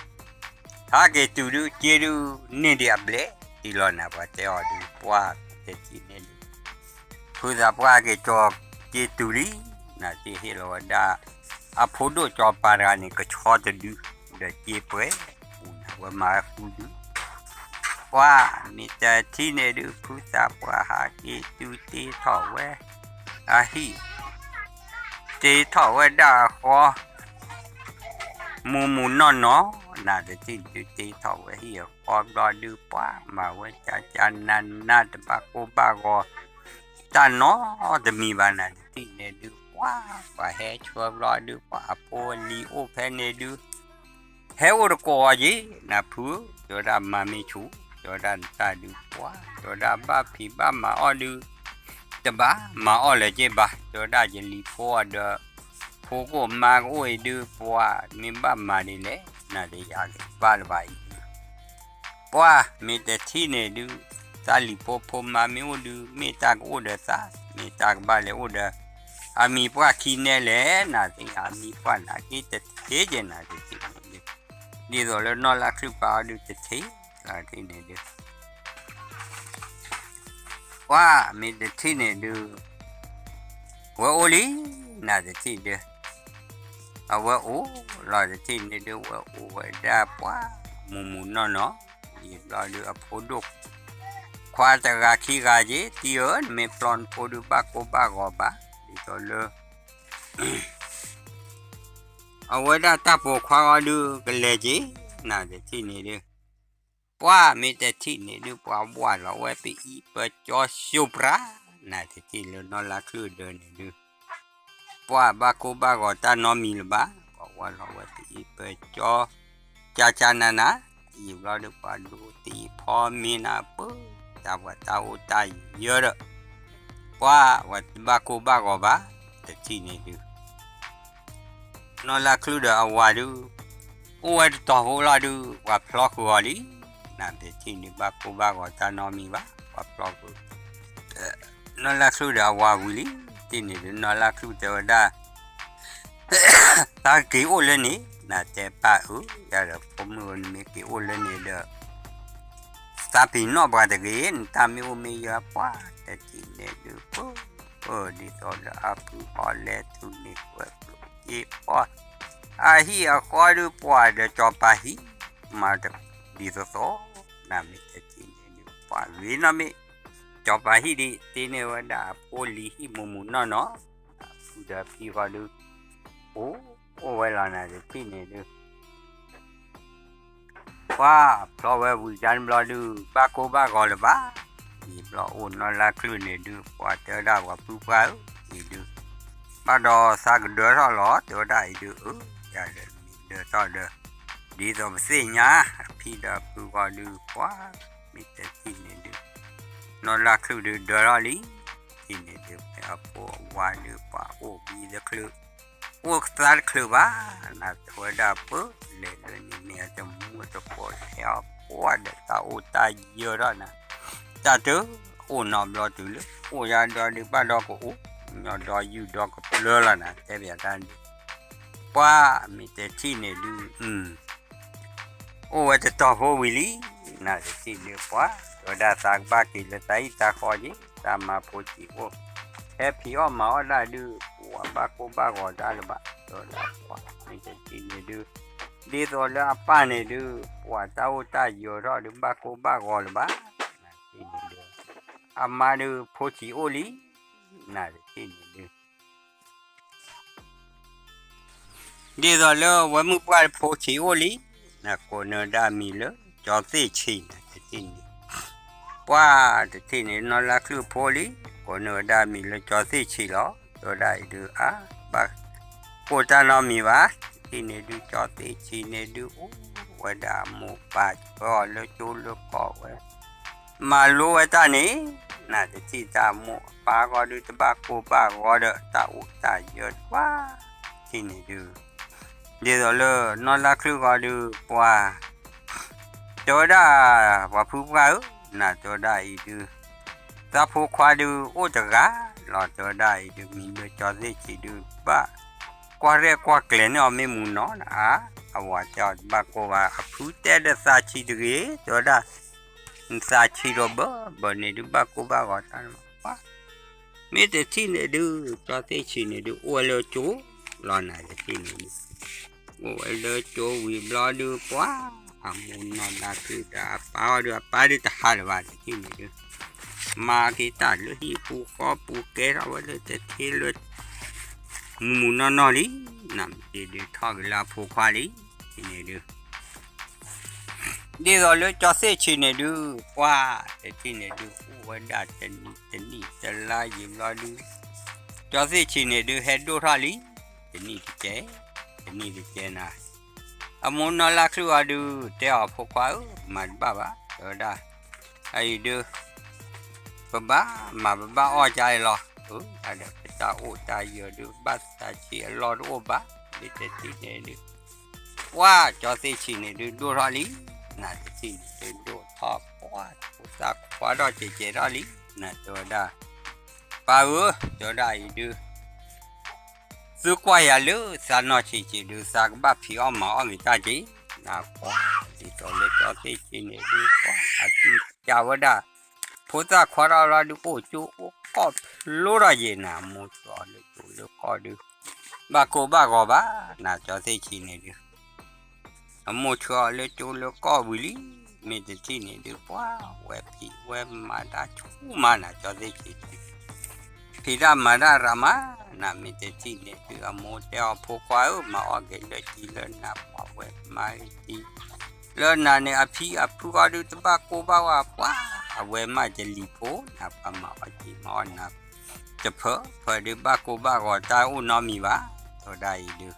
ဟးက့ၤတုၤဒုး စ့ဒုး န့ၢ်ဒံးအဘျဲၣ်တံၢ်လီၤနၤ ပှၤတဲအီၤဒုး ပှၤတဲစ့န့ၣ်ဒုး ဖုသးပှၢ်က့ၤကၠီၤစ့တုၤလံ, နၤတထံၣ်ဟ့ၣ်လီၤဝဲဒၣ် အဖိဒိၣ်စီၤပၤတဂၤန့ၣ် ကဆီတဒု ဒီးစ့ပှဲၤပူၤနၤ ဝဲမၤဝဲဃုဒု ပှၤမ့ၢ်တထံၣ်န့ၣ်ဒုး ဖုသးပှၢ်ဟးက့ၤတုၤတ့ထီၣ်ဝဲ အဟံၣ် တ့ထီၣ်ဝဲဒၣ်အဃီ မူးမူးနီၢ်နီၢ် နၤတထံၣ်ဒုးတ့ထီၣ်ဝဲဟံၣ်အဃီဘျီဒုး ပှၤမၤဝဲကၠါကၠါနါနါ တဘၣ်ကိၢ်ဘၣ်ဂီၤ တၢ်နီတမံၤဘၣ် နၤတထံၣ်န့ၣ်ဒုး ပှၤ ပှၤဟဲဆှၢဘျီဒုး ပှၤအဖိအလံၤအိၣ်ဖဲန့ၣ်ဒုး ဟဲအိၣ်တကိးအီၤက့ၤ နၤဖုဧၢ တဲဝဲဒၣ်မၤမ့ၢ်ဆူၣ် တဲဝဲဒၣ်နတၢ်ဒုး ပှၤ တဲဝဲဒၣ်ဘၣ်ဖံးဘၣ်မၤအီၣ်ဒုး တဘၣ်မၤအီၣ်လၢၤက့ၤဘၣ် တဲဝဲဒၣ်ယလံၤဖိအဒီး ဖိကအိၣ်မါကအိၣ်အံၤဒုး ပှၤမ့ၢ်ဘၣ်မၤဒ်လဲၣ် နၤဒီးယၤကဘၣ်လၢၤဘၣ်အံၤဒုး ပှၤမ့ၢ်တထံၣ်န့ၣ်ဒုး သးလံၤဖိဖိမါမ့ၢ်အိၣ်ဒုး မ့ၢ်တၢ်ကအိၣ်ဒီးသး မ့ၢ်တၢ်ကဘၣ်လဲၤအိၣ်ဒီး အမံၤပှၢ်ခံနဲလဲၣ် နၤသ့ၣ်ညါ အမံၤပှၢ်နၤက့ၤတထံၣ်က့ၤ နၤတထံၣ်န့ၣ်ဒုး ဒ်သိးလၢနီၢ်လါချုၣ်ပာ်အီၤဒုးတထံၣ် နၤတထံၣ်န့ၣ်ဒုး ပှၤမ့ၢ်တထံၣ်န့ၣ်ဒုး ဝဲအိၣ်လံ နၤတထံၣ်ဒုး အဝဲအိၣ်လီၤတထံၣ်န့ၣ်ဒုး ဝဲအိၣ်ဝဲဒၣ်ပှၤ မူးမူးနီၢ်နီၢ် ယံာ်ဘျီဒုး အဖိဒိၣ်ခွါတဂၤခံဂၤက့ၤ တံၤဧၢ နမ့ၢ်ပျီနဖိဒုး ဘၣ်ကိၢ်ဘၣ်ဂီၤဘၣ် ဒ်သိးလၢ အဝဲဒၣ်တၢ်ပိာ်ခွါဂီၤဒုး ကလဲၤက့ၤ နၤတထံၣ်န့ၣ်ဒုး ပှၤမ့ၢ်တထံၣ်န့ၣ်ဒုး ပှၤဝၢ်လီၤဝဲပအံၣ်ပၢကၠီ စိးပြး နၤတထံၣ်လၢနီၢ်လါချုၣ်ဒၢန့ၣ်ဒုး ပှၤဘၣ်ကိၢ်ဘၣ်ဂီၤတၢ်နီတမံၤလၢၤဘၣ် ပှၤဝၢ်လီၤဝဲပအံၣ်ပၢကၠီ ကၠါကၠါနးနး ယံာ်ဘျီဒုး ပှၤဒိးတံၢ်ဖီမ့ၤနၤပၢ တၢ်ပှၤတၢ်အိၣ်တၢ်ယၢၤဒီး ပှၤဝဲတဘၣ်ကိၢ်ဘၣ်ဂီၤဘၣ် တထံၣ်န့ၣ်ဒုး နီၢ်လါချုၣ်ဒီးအဝၤဒုး အိၣ်ဝဲတတီၤဖိလီၤဒုး ပှၤဖျီဃုာ်အီၤလံ, နတထံၣ်န့ၣ်ဘၣ်ကိၢ်ဘၣ်ဂီၤတၢ်နီတမံၤဘၣ် ပှၤဖျီဃုာ်, နီၢ်လါချုၣ်ဒီးအဝၤဝံၤလံ, တထံၣ်န့ၣ်ဒုး နီၢ်လါချုၣ်တဲဝဲဒၣ် သးက့ၤအိၣ်လၢန့ၣ် နတဲပၢ်ဧၢ, ယၤဒီးဖိမုၣ်ဧၢ နမ့ၢ်က့ၤအိၣ်လၢန့ၣ်ဒီး သးပ့ၤနီၣ်ပှၤတဂ့ၤ, နတၢ်မ့ၢ်အိၣ်မ့ၢ်ယၢၤပှၤ တထံၣ်န့ၣ်ဒုး ပၢ ပၢ ဒ်သိးဒီးအပုၢ်အီၤလဲၤထူၣ်န့ၢ်ကွဲးကျိၣ်စ့ပှၢ်, အဟံၣ်အဃီဒုးပှၢ်ဒီးစီၤပၤဟံၣ်, မၤဒ်သိးသိး, နမ့ၢ်တထံၣ်န့ၣ်ဒုး ပှၤဂ့ၤနီၢ်မ့ၢ် စီၤပၤဟံၣ်ဒ်တ့န့ၢ်ဝဲဒၣ်အဖိလံၤဟံၣ်မူးမူးနီၢ်နီၢ်, အပုၢ်ဒီးအဖံဃီဒုး အိၣ် အိၣ်ဝဲလီၤ နတထံၣ်န့ၣ်ဒုး ပှၤဖျီဝဲဝံၤတၢ်န့ၣ်ဘျီဒုး ဘၣ်ကိၢ်ဘၣ်ဂီၤလၢၤဘၣ်, ယံာ်ဘျီအိၣ်နီၢ်လါချုၣ်န့ၣ်ဒုး ပှၤတဲဝဲဒၣ်ပှၤပုၢ်ပှၢ်ဧၢ, အံၤဒုး ဘၣ်ဒီးသးကဒၢထီၣ်လီၤ တဲဝဲဒၣ်အံၤဒုး အၢ ယၤဒီးမ့ၢ်ဒၢထီၣ်ဒီး ဒ်သိးပသ့ၣ်ညါ အဖံဒီးအပုၢ်ဂီၤဒုး ပှၤမ့ၢ်တထံၣ်န့ၣ်ဒုး နီၢ်လါချုၣ်ဒုးဒၢထီၣ်လံ, တထံၣ်န့ၣ်ဒုး ဖဲအဖိအဝၤဒုး ပှၤအိၣ်ဘံတချုး အိၣ်သးတချုးဘၣ်, နတဲဝဲဒၣ်ပၢ လဲၤလၢန့ၣ်မ့ၢ်အတမူအတဖိးထဲအပှၢ်ဒီးတၢ်အိၣ်တၢ်ယၢၤထီၣ်နၤ, တၢ်တအိၣ်နီတဘျီတုၤလၢ အိၣ်ယါဒီးဒုးဘၣ်ဒီးကအိၣ် ညီဒီယုၢ်ဒီကပျၢၤလီၤနၤ တဲဘၣ်တၢ်ဒုး, ပှၤမ့ၢ်တထံၣ်န့ၣ်ဒုး အိၣ်ဝဲတတီၤဖိဝံၤလံ, နတထံၣ်ဒုးပှၤ, တဲဝဲဒၣ်သးကဘၣ်က့ၤလၢသးဟံၣ်သးဃီက့ၤ, တၢ်မၤဖိဆံးအိၣ်, ဟဲဖံးအီၣ်မၤအီၣ်ဒၣ်ဒုး ပှၤဘၣ်ကိၢ်ဘၣ်ဂီၤတၢ်လၢၤဘၣ်, တဲဝဲဒၣ်ပှၤမ့ၢ်တထံၣ်န့ၣ်ဒုး, ဒ်သိးလၢအပၢ်န့ၣ်ဒုး ပှၤတၢ်အိၣ်တၢ်ယၢၤထီၣ်ဒုး ဘၣ်ကိၢ်ဘၣ်ဂီၤလၢၤဘၣ်, နတထံၣ်န့ၣ်ဒုး, အမါဒုးဖိဆံးအိၣ်လံ, နတထံၣ်န့ၣ်ဒုး ဒ်သိးလၢဝဲမုၢ်ပှၢ်ဖိဆံးအိၣ်လံ, နကိးနုာ်ဒၣ်မံၤလၢ ကၠီသ့ၣ်ဆံး နတထံၣ်န့ၣ်, ပှၤတထံၣ်န့ၣ် နီၢ်လါချုၣ်ဖိလံ, ကိးနုာ်ဝဲဒၣ်မံၤလၢကၠီသ့ၣ်ဆံးလီၤ, တဲဝဲဒၣ်အံၤဒုး အါ ဘၣ်ကိၢ်တၢ်နီတမံၤဘၣ်, တထံၣ်န့ၣ်ဒုး ကၠီသ့ၣ်ဆံးန့ၣ်ဒုး အိၣ်ဝဲဒၣ်အမိၢ်ပၢ်ဆှၢအီၤလၢကၠိလၢကီၢ်ဝဲ မၤလိဝဲတၢ်န့ၣ်, နတထံၣ်တၢ်အမိၢ်အပၢ်ဃီဒုး တဘၣ်ကိၢ်ဘၣ်ဂီၤဒီးတၢ်အိၣ်တၢ်ယၢၤတဖၣ်, တထံၣ်န့ၣ်ဒုး, ဒ်သိးလၢနီၢ်လါချုၣ်ဃီဒုး ပှၤ တဲဝဲဒၣ် ပှၤဖုပှၢ်ဧၢ, နတဲဝဲဒၣ်အံၤဒုး သးဖိခွါဒုးအိၣ်တဂၤလီၤ, တဲဝဲဒၣ်အံၤဒုး မံၤလၢကၠီသ့ၣ်ဆံးဒုး ဘၣ်ကွၢ်ရဲၣ်ကွၢ်ကျဲၤန့ၢ်အီၤ မ့ၢ်မူနီၢ်နၤ, အဝၤတဲအီၤတဘၣ်ကိၢ်ဘၣ်, အဖုတဲဒီးသးဆံးတဂ့ၤ, တဲဝဲဒၣ် နသးဆံးဒီးဘၢဘၢန့ၣ်ဒုး ဘၣ်ကိၢ်ဘၣ်ဂီၤတၢ်န့ၣ်ဘၣ်, မ့ၢ်တထံၣ်န့ၣ်ဒုး ကၠီသ့ၣ်ဆံးန့ၣ်ဒုး အိၣ်ဝဲလၢကၠိလီၤ, နတထံၣ်န့ၣ်ဒုး အိၣ်ဝဲလၢကၠိဝံၤဘျီဒုး ပှၤ အမိၢ်နီၢ်လါချုၣ်ဒီးအပၢ်အီၤဒုး အပၢ်ဒုးတဟးလၢၤဘၣ်, တထံၣ်န့ၣ်ဒုး မၤက့ၤတၢ်လၢဟံၣ်ပူၤဃီပူၤ ကဲထီၣ်ဝဲလၢတထံလၢ မုၢ်မုၢ်နီၢ်နီၢ်လံ, နမ့ၢ်တထံၣ်ဒုးထီၣ်က့ၤလၢအဖိခွါလံ, တထံၣ်န့ၣ်ဒုး ဒ်သိးလၢကၠီသ့ၣ်ဆံးန့ၣ်ဒုး ပှၤ တထံၣ်န့ၣ်ဒုး အိၣ်ဝဲဒၣ်တနံၣ်တနံၣ်တလါယံာ်ဘျီဒုး ကၠီသ့ၣ်ဆံးန့ၣ်ဒုး ဟဲဒိၣ်ထီၣ်လံ, တနံၣ်တကဲး, တနံၣ်တကဲးနၤ, အမိၢ်နီၢ်လါချုၣ်အီၤဒုး တဲအီၤဖိခွါဧၢ မၤတဘၣ်ဘၣ်, တဲဝဲဒၣ် အအံၤဒုး ပဘၣ်မၤပဘၣ်အီၣ်ကါအံၤလီၤ, အဒီးပတၢ်အိၣ်တၢ်ယၢၤဒုး ဘၣ်သးဆံးအလီၢ်တအိၣ်ဘၣ်, မ့ၢ်တထံၣ်န့ၣ်ဒုး ပှၤ ကၠီသ့ၣ်ဆံးန့ၣ်ဒုး ဒိၣ်ထီၣ်လံ, နတထံၣ်န့ၣ်ဒုး ဒိၣ်ထီၣ်ပှၤ ဖိသၣ်ခွါထီၣ်ကဲးကဲးထီၣ်လံ, နတဲဝဲဒၣ် ပၢ်ဧၢ, တဲဝဲဒၣ်အံၤဒုး သုကွၢ်ယၤလၢသးနီၢ်ဆံးဆံးဒုး သးကဘၣ်ဖံးအီၣ်မၤအီၣ်ဂ့ၤတၢ်က့ၤ, နကွၢ် ဒ်သိးလၢကၠီသ့ၣ်ဆံးန့ၣ်ဒုး ပှၤအစုကဝဲဒၣ် ဖိသၣ်ခွါထီၣ်လီၤဒုး အိၣ်ကၠိအိၣ်ကီၢ်ဖျိထီၣ်ယဲၢ်နၤ, အမိၢ်ဆှၢအီၤလၢကၠိလၢကီၢ်ဒုး ဘၣ်ကိၢ်ဘၣ်ဂီၤဘၣ်, နကၠီသ့ၣ်ဆံးန့ၣ်ဒုး အမိၢ်ဆှၢအီၤလၢကၠိလၢကီၢ်ဝံၤလံ, မ့ၢ်တထံၣ်န့ၣ်ဒုး ပှၤဝဲဖံးဝဲမၤတၢ်ဆူၣ်မးနၤ ကၠီသ့ၣ်ဆံးန့ၣ် ဖံးတၢ်မၤတၢ်ရၤမး, နမ့ၢ်တထံၣ်န့ၣ်ဒုး အမိၢ်တဲအီၤဖိခွါဧၢ မၤအီၣ်က့ၤလၢကံလၢနၤ ပှၤဝဲမၤက့ၤ လၢနၤန့ၣ် အဖံအဖုဃီဒုးတဘၣ်ကိၢ်ဘၣ်ဂီၤ ပှၤအဝဲမးယလံၤဖိ, နပှၤမၤအီၣ်က့ၤမၤအီၣ်နၤ တဖၢဖၢဒုး ဘၣ်ကိၢ်ဘၣ်ဂီၤတၢ်အိၣ်နီတမံၤဘၣ်, တဲဝဲဒၣ်အံၤဒုး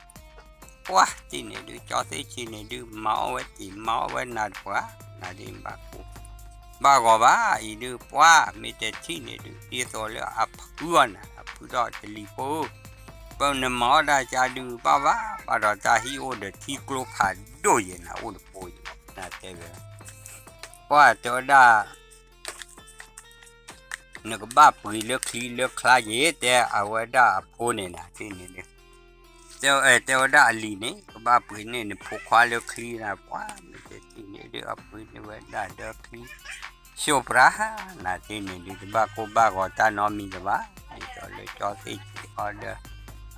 ပှၤတထံၣ်န့ၣ်ဒုး ကၠီသ့ၣ်ဆံးန့ၣ်ဒုး မၤအီၣ်ဝဲတံၤ မၤအီၣ်ဝဲနၤတပှၤ, နဒုးဘၣ်ကိၢ်ဘၣ်ဂီၤဘၣ်အံၤဒုး ပှၤမ့ၢ်တထံၣ်န့ၣ်ဒုး ဒ်သိးလၢအဖုအီၤနၤ အဖုထီၣ်တလံၤဖိဧၢ, ပနမၤအီၣ်တၢ်ကါဒုးဘၣ်ဘၣ်, ဘၣ်ဒီးတၢ်ဟံၣ်အိၣ်ဒီးထံကျိဖးဒိၣ်ယဲၢ်နၤ အိၣ်တဖိယဲၢ်, နတဲဝဲ ပှၤတဲဝဲဒၣ် နကဘၣ်ပှ့ၤလၢချံလၢချါယဲၢ် တဲအဝဲဒၣ်အဖိန့ၣ်နၤ တထံၣ်န့ၣ်ဒုး တဲဝဲဒၣ်အလံၤန့ၣ် ကဘၣ်ပှ့ၤန့ၢ်နဖိခွါလၢချံနၤ ပှၤမ့ၢ်တထံၣ်န့ၣ်ဒုး အပှ့ၤန့ၢ်ဝဲဒၣ်ဒီးချံ ဆိပြး နၤ တထံၣ်န့ၣ်ဒုး တဘၣ်ကိၢ်ဘၣ်ဂီၤတၢ်နီတမံၤလၢၤဘၣ်, ဒ်သိးလၢကၠီသ့ၣ်ဆံးဃီဒီး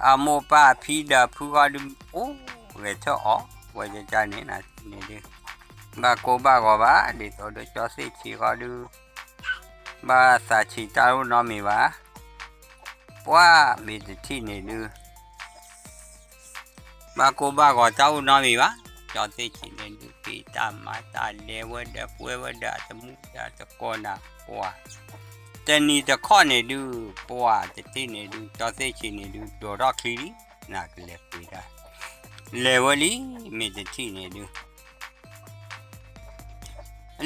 အမိၢ်ပၢ်အဖံဒီးအဖုဃီဒုး အိၣ်ဂဲၤထၢၣ်အီၣ်ဝဲကကါန့ၣ် နၤ တထံၣ်န့ၣ်ဒုး ဘၣ်ကိၢ်ဘၣ်ဂီၤဘၣ် ဒ်သိးလၢကၠီသ့ၣ်ဆံးဃီဒုး ဘၣ်သးဆံးတၢ်အိၣ်နီတမံၤဘၣ်, ပှၤမ့ၢ်တထံၣ်န့ၣ်ဒုး ဘၣ်ကိၢ်ဘၣ်ဂီၤတၢ်အိၣ်နီတမံၤဘၣ်, ကၠီသ့ၣ်ဆံးန့ၣ်ဒုး ဖံးတၢ်မၤတၢ်လဲၤဝဲဒီးကွဲဝဲဒီးအတမူဒီးအတကိးနၤ ပှၤ တနံၤတခီန့ၣ်ဒုး ပှၤတထံၣ်န့ၣ်ဒုး ကၠီသ့ၣ်ဆံးန့ၣ်ဒုး ဒိးထီၣ်ချံလံ, နၤကလဲၤပှ့ၤတၢ် လဲၤဝဲလံ, မ့ၢ်တထံၣ်န့ၣ်ဒုး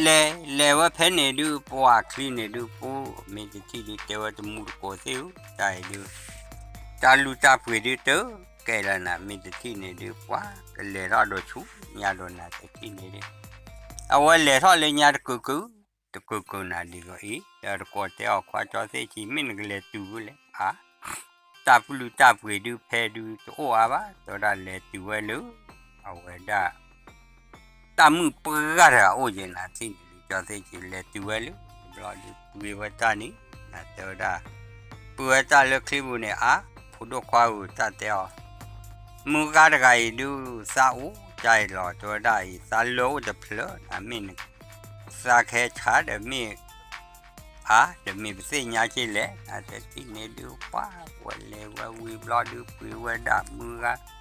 လဲၤ လဲၤဝဲဖဲန့ၣ်ဒုး ပှၤချံန့ၣ်ဒုး ပူ မ့ၢ်တထံၣ်ဒုး တဲဝဲတမူတကိးသ့ၣ်ဧၢ, တၢ်အံၤဒုး တၢ်လုၢ်တၢ်ပှ့ၤဒုးတကဲလၢၤနၤ, မ့ၢ်တထံၣ်န့ၣ်ဒုး ပှၤကလဲၤထီၣ်ဒီးဆူညါဒီးနၤ တထံၣ်န့ၣ်ဒုး အဝဲလဲၤထီၣ်လၢညါတကုာ်ကုာ် တကုာ်ကုာ်နၤ ဒ်သိးအံၤ ဒီးတကိးတဲအီၤ ခွါကၠီသ့ၣ်ဆံး မ့ၢ်နကလဲၤတုၤဖဲလဲၣ် အါ တၢ်ပလုၢ်တၢ်ပှ့ၤဒုးဖဲဒုးတအိၣ်အါဘၣ်, တဲဝဲဒၣ်လဲၤတုၤဝဲလၢ အဝဲဒၣ် တၢ်မုၣ်ပှၢ်တဂၤအိၣ်က့ၤနၤတထံၣ်န့ၣ်ဒုး ကၠီသ့ၣ်ဆံးလဲၤတုၤဝဲလၢ ဘျီဒုးပှ့ၤဝဲတၢ်န့ၣ် နတဲဝဲဒၣ် ပှ့ၤဝဲတၢ်လၢချံပူၤန့ၣ်အါ, ဖိဒိၣ်ခွါဧၢ တၢ်တဲအီၤ မုၢ်ဂၤတဂၤအံၤဒုး သးအိၣ်တၢ်အံၤလီၤ တဲဝဲဒၣ်အံၤ သးလၢအိၣ်တဖျၢၣ် နမ့ၢ်န သးခဲဆးဒီးမ့ၢ် အါ ဒီးမ့ၢ်ပသ့ၣ်ညါက့လဲၣ် နတထံၣ်န့ၣ်ဒုး ပှၤဝဲလဲၤဝဲဝံၤဘျီဒုး ပှ့ၤဝဲဒၣ်မုၢ်ဂၤ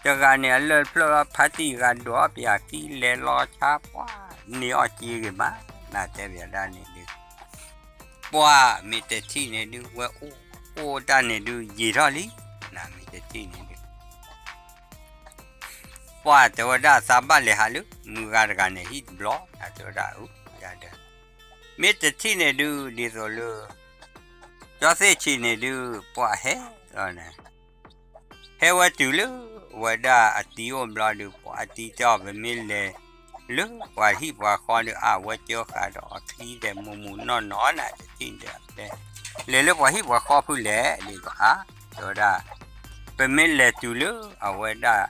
တဂၤန့ၣ် အလၢၢ်ဖျၢၣ်လီၤ ဖါတံၢ်ဂၤဒိးပၠးကံလဲၤလီၤဆါ ပှၤန့ၢ်အီၣ်က့ဂ့ၤမး နတဲဘၣ်ဒၣ်န့ၣ်ဒုး ပှၤမ့ၢ်တထံၣ်န့ၣ်ဒုး ဝဲအိၣ်အိၣ်တၢ်န့ၣ်ဒုး ယံာ်ထီၣ်လံ နမ့ၢ်တထံၣ်န့ၣ်ဒုး ပှၤတဲဝဲဒၣ်သးဘၣ်လဲၤဟးလၢ မုၢ်ဂၤတဂၤန့ၣ် ဟံၣ်တဘျီ နတဲဝဲဒၣ်အၢ ယၤဒီး မ့ၢ်တထံၣ်န့ၣ်ဒုး ဒ်သိးလၢ ကၠီသ့ၣ်ဆံးန့ၣ်ဒုး ပှၤဟဲလီၤန့ၣ် ဟဲဝဲတုၤလၢ ဝဲဒၣ်အတံၤအိၣ်ဘျီဒုး ပှၤအတံၤတဲအီၤ ပမ့ၢ်လဲၤလၢပှၤဟံၣ်ပှၤဃီဒုး အဝဲကၢဃာ်ဒီးအချံဒီးမူးမူးနီၢ်နီၢ်နၤ တထံၣ်ဒီး လဲၤလၢပှၤဟံၣ်ပှၤဃီဖုလဲၣ် ဒ်သိးအါ တဲဝဲဒၣ် ပမ့ၢ်လဲၤတုၤလၢအဝဲဒၣ်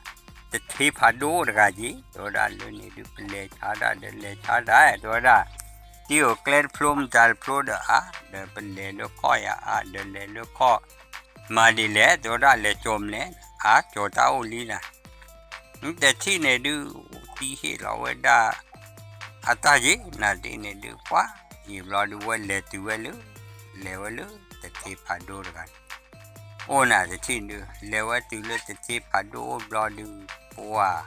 တထ့ဖးဒိၣ်တဂၤက့ၤ တဲဝဲဒၣ်လၢန့ၣ်ဒုး ပလဲၤဆါဒၣ်ဒီးလဲၤဆါဒၣ် တဲဝဲဒၣ် တံၤဧၢ ကျဲတဖျိမတၤတဖျိဒီးအါ ဒီးပလဲၤလၢခီၣ်ယၤအါ ဒီးလဲၤလၢခီၣ် မၤဒ်လဲၣ် တဲဝဲဒၣ်လဲၤကၠီမလဲၣ် အါကၠီတၢ်အိၣ်လံနၤ တထံၣ်န့ၣ်ဒုး တံၤဟ့ၣ်လီၤဝဲဒၣ် အတၢ်က့ၤ နတထံၣ်န့ၣ်ဒုး ပှၤယံာ်ဘျီဒုး ဝဲလဲၤတုၤဝဲလၢ လဲၤဝဲလၢတထ့ဖးဒိၣ်တဂၤန့ၣ် အိၣ်နၤတထံၣ်ဒုး လဲၤဝဲတုၤလၢတထ့ဖးဒိၣ်အိၣ်ဘျီဒုး ပှၤ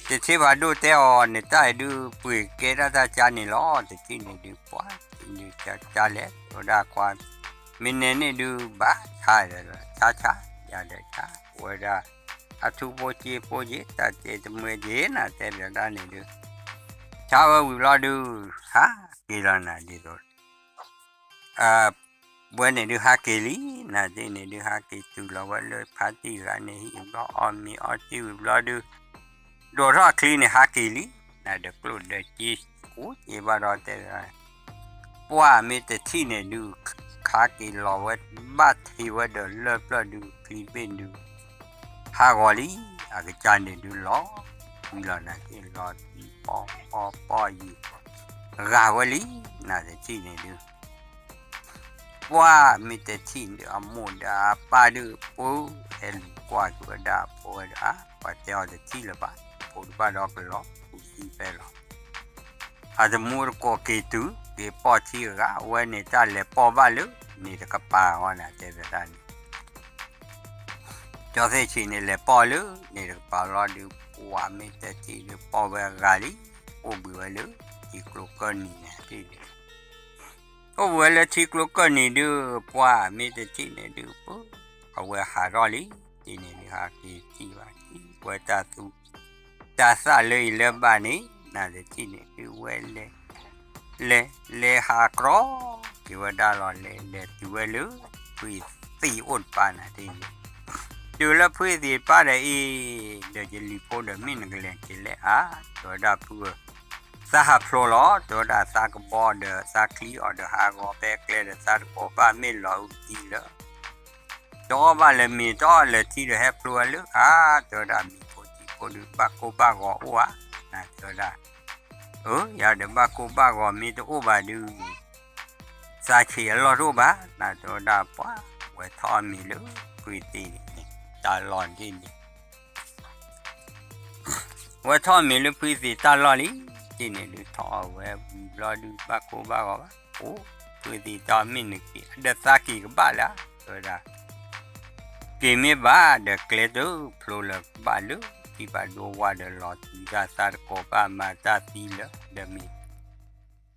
တထ့ဖးဒိၣ်တဲအီၤ နတၢ်အံၤဒုး ပှ့ၤကဲဒၣ်တၢ်ကါန့ၣ်လီၤ တထံၣ်န့ၣ်ဒုး ပှၤ တထံၣ်န့ၣ်ကါလဲၣ် တဲဝဲဒၣ်ခွါ မ့ၢ်နဲန့ၣ်ဒုး ဘၣ်ဆါဒီး ဆါဆါ ယၤဒီးဆါ ဝဲဒၣ် အထူဖိက့ဖိက့ တၢ်တဲတမွဲက့ နတဲဘၣ်ဒၣ်န့ၣ်ဒုး ဆါဝဲဝံၤဘျီဒုး ဟးက့ၤလီၤနၤဒ်သိး ဝဲန့ၣ်ဒုးဟးက့ၤလံ နတထံၣ်န့ၣ်ဒုး ဟးက့ၤတုၤလီၤဝဲလၢဖါတံၢ်ဂၤန့ၣ် ဟံၣ်ဘျီအီၣ်မ့ၤအီထံဝံၤဘျီဒုး ဒိးထီၣ်ချံန့ၣ်ဟးက့ၤလံ နဒီးကျိၣ်ဒီးစ့ အိၣ်က့ၤဘၣ်ဒီးတဲ ပှၤမ့ၢ်တထံၣ်န့ၣ်ဒုး ခါက့ၤလီၤဝဲ ဘၣ်ထံးဝဲဒီးလၢၢ်ဖျၢၣ်ဒုး ချံဘ့ၣ်ဒုး ဟးဂီၤလံ အကစၢ်န့ၣ်ဒုးလီၤ ဝံၤလီၤနၤက့ၤလီၤ ပီၢ်ပီၢ်ပီၢ်ယံၤ ဂာ်ဝဲလံ နတထံၣ်န့ၣ်ဒုး ပှၤမ့ၢ်တထံၣ်န့ၣ်ဒုး အမိၢ်ဒီးအပၢ်ဒုး ပှၤဟဲလူၤကွၢ်က့ၤဝဲဒၣ်အဖိဝဲဒၣ် ပှၤတဲအီၤတထံၣ်လၢၤဘၣ် ဖိတဘၣ်ဒီးကလီၤ ပူၤသံဖဲလီၤ အတမူတကိးက့ၤတုၤ က့ၤပီၢ်ထံအဂၤ အဝဲန့ၣ်တၢ်လဲၤပီၢ်ဘၣ်လၢ န့ၣ်တကပၤအီၤနၤတဲဝဲဒၣ်န့ၣ် ကၠီသ့ၣ်ဆံးန့ၣ်လဲၤပီၢ်လၢ န့ၣ်တကပၤလီၤဒုး ပှၤမ့ၢ်တထံၣ်ဒုး ပီၢ်ဝဲအဂၤလံ အိၣ်ဘှံးဝဲလၢ ထံကျိကၢၢ်နံၤန့ၣ် တထံၣ်ဒုး အိၣ်ဘှံးဝဲလၢထံကျိကၢၢ်နံၤဒုး ပှၤမ့ၢ်တထံၣ်န့ၣ်ဒုး ပှၤ အဝဲဟးထီၣ်လံ တထံၣ်န့ၣ်ဒုး ဟးက့ၤထံၣ်ဘၣ် ထံၣ်ဝဲတၢ်သူ တၢ်သၣ်လၢအံၤလၢဘၣ်န့ၣ် နတထံၣ်န့ၣ်ဒုး ဝဲလဲၤ လဲၤ လဲၤဟးကြီ က့ၤဝဲဒၣ်လီၤ လဲၤ လဲၤတုၤဝဲလၢ ဖုအံၤသံးအိၣ်တပၤနၤတထံၣ်န့ၣ် တုၤလၢဖုအံၤသံးတပၤဒီးအံၤ ဒီးယလံၤဖိဒီးမ့ၢ်နကလဲၤက့ၤလဲၣ်ဧါ တဲဝဲဒၣ်ဖုဧၢ သးဟးဖျိလီၤ တဲဝဲဒၣ်သးကဘီဒီးသးချံအီၤဒီးဟးဂီၤဖဲကျဲဒီးသးတကိးဘၣ်မ့ၢ်လီၤအုၣ်တံၢ်လၢ တအီၣ်ဘၣ်လၢၤမ့ၤ တအီၣ်လၢၤထံဒီးဟဲဖျိဝဲလၢခါ တဲဝဲဒၣ်မ့ၤဖိထံဖိဒုးဘၣ်ကိၢ်ဘၣ်ဂီၤအိၣ်ဧါ နတဲဝဲဒၣ် အၢ ယၤဒီးဘၣ်ကိၢ်ဘၣ်ဂီၤမ့ၢ်တအိၣ်ဘၣ်ဒုး သးဆံးအလီၢ်တအိၣ်ဘၣ် နတဲဝဲဒၣ်ပှၤ ဝဲထီၣ်အမ့ၤလၢဖုအံၤသံးန့ၣ် တၢ်လီၢ်န့ၣ် ဝဲထီၣ်မ့ၤလၢဖုအံၤသံးတၢ်လီၢ်လံ တထံၣ်န့ၣ်ဒုး ထီၣ်အဝဲဝံၤဘျီဒုး ဘၣ်ကိၢ်ဘၣ်ဂီၤဘၣ် အိၣ် ဖုအံၤသံးတၢ်မ့ၢ်နက့ၤ ဒီးသးက့ၤကဘၣ်လၢ တဲဝဲဒၣ် က့ၤမ့ၢ်ဘၣ်ဒီးကျဲတဖျိလၢၤကဘၣ်လၢ ထံဘၣ်ဒိဝါဒီးလီၤတုၤတၢ်သးတကိးဘၣ်မၤတၢ်သံလၢၤ ဒီးမ့ၢ်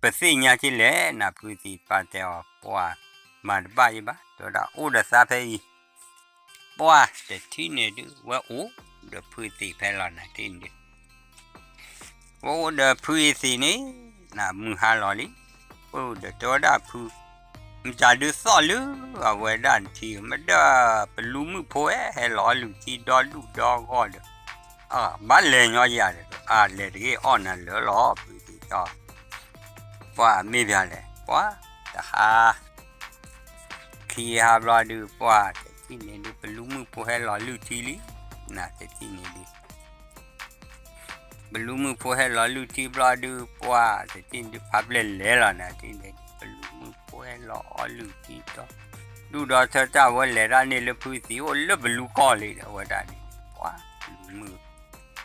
ပသ့ၣ်ညါက့လဲၣ် နဖုသံးပာ်တဲအီၤ ပှၤမၤတဘၣ်အံၤဘၣ် တဲဝဲဒၣ်အိၣ်ဒီးသးဖဲအံၤ ပှၤတထံၣ်န့ၣ်ဒုး ဝဲအိၣ်ဒီးဖုသံးဖဲလီၤနၤတထံၣ်န့ၣ်ဒုး ဝဲအိၣ်ဒီးဖုအံၤသံးန့ၣ် နမုၢ်ဟါလီၤလံ အိၣ်ဒီးတဲဝဲဒၣ်ဖု မတၤဒုးသီၣ်လၢအဝဲဒၣ်နထံ မ့ၢ်ဒီးပလူမုၣ်ဖိဝဲ ဟဲလီၤလုၢ်ထံဒီဒူၣ်ဒီဂီၢ်ဒီး ဘၣ်လဲၤညီယၤဒီး အလဲၤတဂ့ၤအီၣ်နၤလၢာ်လီၤ ဖုသံးတီၢ် ပှၤမ့ၢ်ပၢ်လဲၣ် ပှၤတဟါ ခံဟါဘျီဒုး ပှၤတ နတထံၣ်န့ၣ်ဒုး ပလူမုၣ်ဖိဟဲလီၤလုၢ်ထံလံ, နတထံၣ်န့ၣ်ဒုး ပလူမုၣ်ဖိဟဲလီၤလုၢ်ထံဘျီဒုး ပှၢ်တထံၣ်န့ၣ်ဒုး ဖးပျဲၢ်လဲၤလီၤ နတထံၣ်န့ၣ်ဒုး ပလူမုၣ်ဖိဟဲလီၤအီၣ်လုၢ်ထံဒီး ဒူၣ်ဒီးထၢတၢ်ဝဲလဲၤတၢ်န့ၣ်လၢဖုသံးအိၣ်လၢပလူကီၢ်လံဒီး အဝဲဒၣ်န့ၣ် ပှၢ်ပလူမုၣ်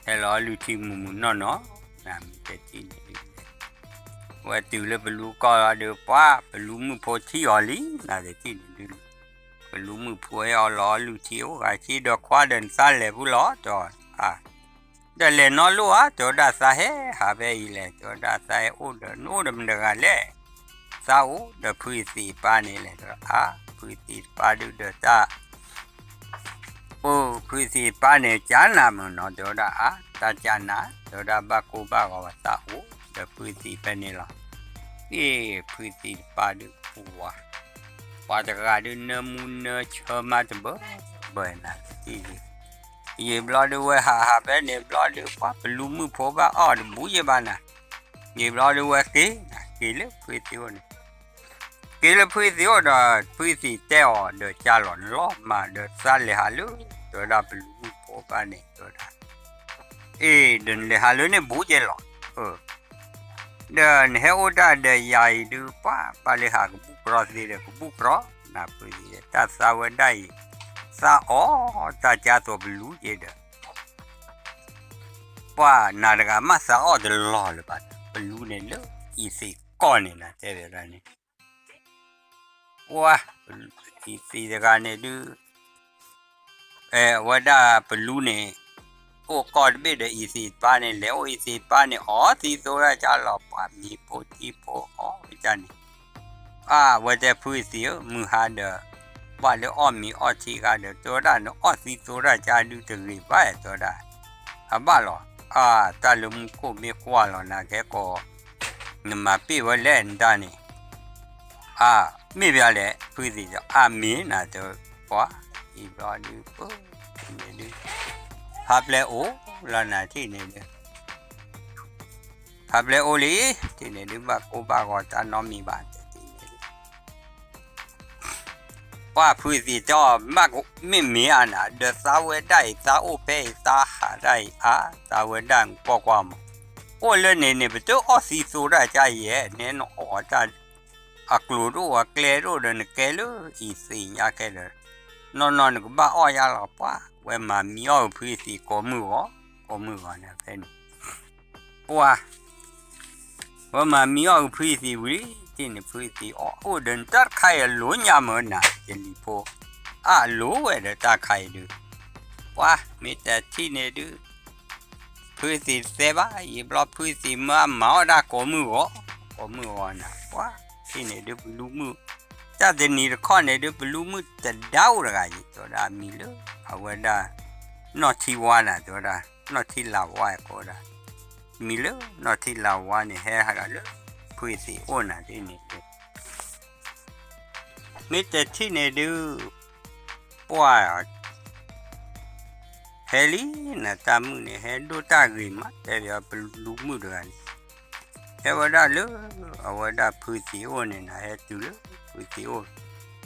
ဟဲလီၤအီၣ်လုၢ်ထံမုာ်မုာ်နီၢ်နီၢ်, နမ့ၢ်တထံၣ်န့ၣ်ဒုး ဝဲတုၤလၢပလူကီၢ်လီၤဒုး ပှၢ်ပလူမုၣ်ဖိထံၣ်အီၤလံ နတထံၣ်န့ၣ်ဒုး ပလူမုၣ်ဖိဟဲအီၣ်လီၤအီၣ်လုၢ်ထံအိၣ်ဂၤဆံဒီးခွါဒီးနသးလဲၤဖုလီၤ တဲအီၤ, ဒီးလဲၤနီတလိၣ်ဧါ တဲဝဲဒၣ်သးဟဲဟးဖဲအံၤလဲၣ် တဲဝဲဒၣ်သးဟဲအိၣ်ဒီး နအိၣ်ဒီးမတၤတဂၤလဲၣ်, သးအိၣ်ဒီးဖုသံးတပၢ်န့ၣ်လဲၣ် တဲဝဲဒၣ်အါ ဖုသံးတပၢ်ဒုးဒီးတၢ် အိၣ်ဖုသံးတပၢ်န့ၣ် ကးနၤမုာ်နီၤ တဲဝဲဒၣ်အါ တၢ်ကးနၤ တဲဝဲဒၣ်ဘၣ်ကိၢ်ဘၣ်ဂီၤဘၣ်သးအိၣ်ဒီးဖုသံးဖဲန့ၣ်လီၤ, အ့ၣ် ဖုသံးတပၢ်ဒုးပှၤ ပှၤတဂၤဒုးနၢမူနၢဆၢမးတဘၢဘၢနၤတထံၣ်ဒုး, ယံာ်ဘျီဒုးဝဲဟးဟးဖဲန့ၣ်ဘျီဒုး ပှၢ်ပလူမုၣ်ဖိဘၣ်အီၣ်တဘူးယဲၢ်ဘၣ်နၤ, ယံာ်ဘျီဒုးဝဲက့ၤနၤ က့ၤလၢဖုသံးအိၣ်န့ၣ် က့ၤလၢဖုသံးအိၣ်ဒီး ဖုသံးတဲအီၤဒီးကၢ်လီၤ နလီၤမၢ်ဒီးသးလဲၤဟးလၢ တဲဝဲဒၣ်ပလူမုၣ်ဖိဘၣ်န့ၣ် တဲဝဲဒၣ်, အ့ၣ် ဒီးနလဲၤဟးလၢန့ၣ်ဘူးကဲလီၤ, ဒီးနဟဲအိၣ်တၢ်ဒီးယၤအံၤဒုး ပှၢ်ပၢ်လၢဟးကဘူၣ်ကြီသ့ဒီးကဘူၣ်ကြီ, နဖုသံး တၢ်သးဝဲဒၣ်အံၤ သးအီၣ်တၢ်ကၢ်သိးပလူကဲဒီး ပှၢ်နၤတဂၤမ့ၢ်သးအီၣ်တလီၤလၢၤဘၣ်, ပလူန့ၣ်လၢအံၤသံးကီၢ်န့ၣ်နတဲဝဲဒၣ်န့ၣ်, ပှၢ် အံၤသံးတဂၤန့ၣ်ဒုး အဝဲဒၣ်ပလူန့ၣ် အိၣ်ကီၢ်တဘ့ၣ်ဒီးအံၤသံးတပၢ်န့ၣ် လဲၤအိၣ်အံၤသံးတပၢ်န့ၣ် အီၣ်သံသိတၢ်ကၢ်လီၤ ပှၢ်မံၤဖိထံဖိအီၣ်ဝဲဒၣ်န့ၣ် အါ အဝဲတဲဖုသံးဧၢ မုၢ်ဟါဒီး ဘၣ်လၢအီၣ်မံၤအီၣ်ထံဂၤဒီး တဲဝဲဒၣ်နအီၣ်သံသိတၢ်ကၢ်ဒုးတဂ့ၤဘၣ် တဲဝဲဒၣ်, အဘၣ်လီၤ, အါ တၢ်လၢမူခိၣ်မ့ၢ်ကွၢ်လီၤနၤကဲကီး, နမၤပ့ၢ်ဝဲလဲၣ်နတၢ်န့ၣ်, အါ မ့ၢ်ဘၣ်လဲၣ် ဖုသံးဒီး အါမ့ၢ်နၤတဲ ပှၢ် အံၤဘျီဒုး ပၢ် န့ၣ်ဒုး ဖးပျဲအိၣ်လီၤနၤထံၣ်န့ၣ်ဒုး ဖးပျဲအိၣ်လံ, ထံၣ်န့ၣ်ဒုး ဘၣ်ကိၢ်ဘၣ်ဂီၤတၢ်နီတမံၤဘၣ် တထံၣ်န့ၣ်ဒုး ပှၢ်ဖုသံးတဲအီၤ မ့ၢ်မ့ၢ်ဧါနၤ ဒီးသးဝဲဒၣ်အံၤ သးအိၣ်ဖဲအံၤ သးဟးဒၣ်အံၤ အါ သးဝဲဒၣ်ကွၢ်ကွၢ်မး, အိၣ်လၢန့ၣ်န့ၣ် ပတအီၣ်သံသိတၢ်ကၢ်ယဲၢ် နဲနအီၣ်တၢ် အကျိၤတအိၣ်အကျဲတအိၣ်ဒီး နကဲလၢအံၤသံးညါကဲဒီး နီၢ်နီၢ်နကဘၣ်အီၣ်ယါလီၤ ပှၢ် ဝဲမၤမံအီၣ်ဂ့ၤဖုသံးကိးမုၢ်ဂီၤ, ကိးမုၢ်ဂီၤန့ၣ်ဖဲန့ၣ် ပှၢ် ဝဲမၤမံအီၣ်ဂ့ၤဖုသံးဝံၤလံ, ထံၣ်န့ၣ်ဖုသံးအီၣ်အိၣ်ဒီးနတၢ်တခါအံၤအလိၤညါမၢ်နၤ ယလံၤဖိ, အလိၤဝဲဒီးတၢ်ခါအံၤဒုး, ပှၢ် မ့ၢ်တထံၣ်န့ၣ်ဒုး ဖုသံးတသဲဘၣ် ယံာ်ဘျီဖုသံးမၢအမၤအီၣ်ဒၣ်ကိးမုၢ်ဂီၤ, ကိးမုၢ်ဂီၤနၤ ပှၢ် ထံၣ်န့ၣ်ဒုးပလူမုၣ်, တၢ်တနံၤတခီန့ၣ်ဒုး ပလူမုၣ်တဒါအိၣ်တဂၤယံာ် တဲဝဲဒၣ်မံၤလၢ အဝဲဒၣ် နီၢ်ထံဝါနၤ တဲဝဲဒၣ် နီၢ်ထံလၤဝါကိးဝဲဒၣ်, မံၤလၢနီၢ်ထံလၤဝါန့ၣ် ဟဲဟးဂၤလၢ ဖုသံးအိၣ်နၤဒ်န့ၣ်ဒုး မ့ၢ်တထံၣ်န့ၣ်ဒုး ပှၢ် ဟဲလံနၤ တၢ်မုၣ်န့ၣ် ဟဲဒိၣ်တၢ်ဂ့ၤမး တဲပယီၤပလူမုၣ်တဂၤန့ၣ် ဟဲဝဲဒၣ်လၢ အဝဲဒၣ်ဖုသံးအိၣ်န့ၣ်နၤ ဟဲတုၤလၢဖုသံးအိၣ်,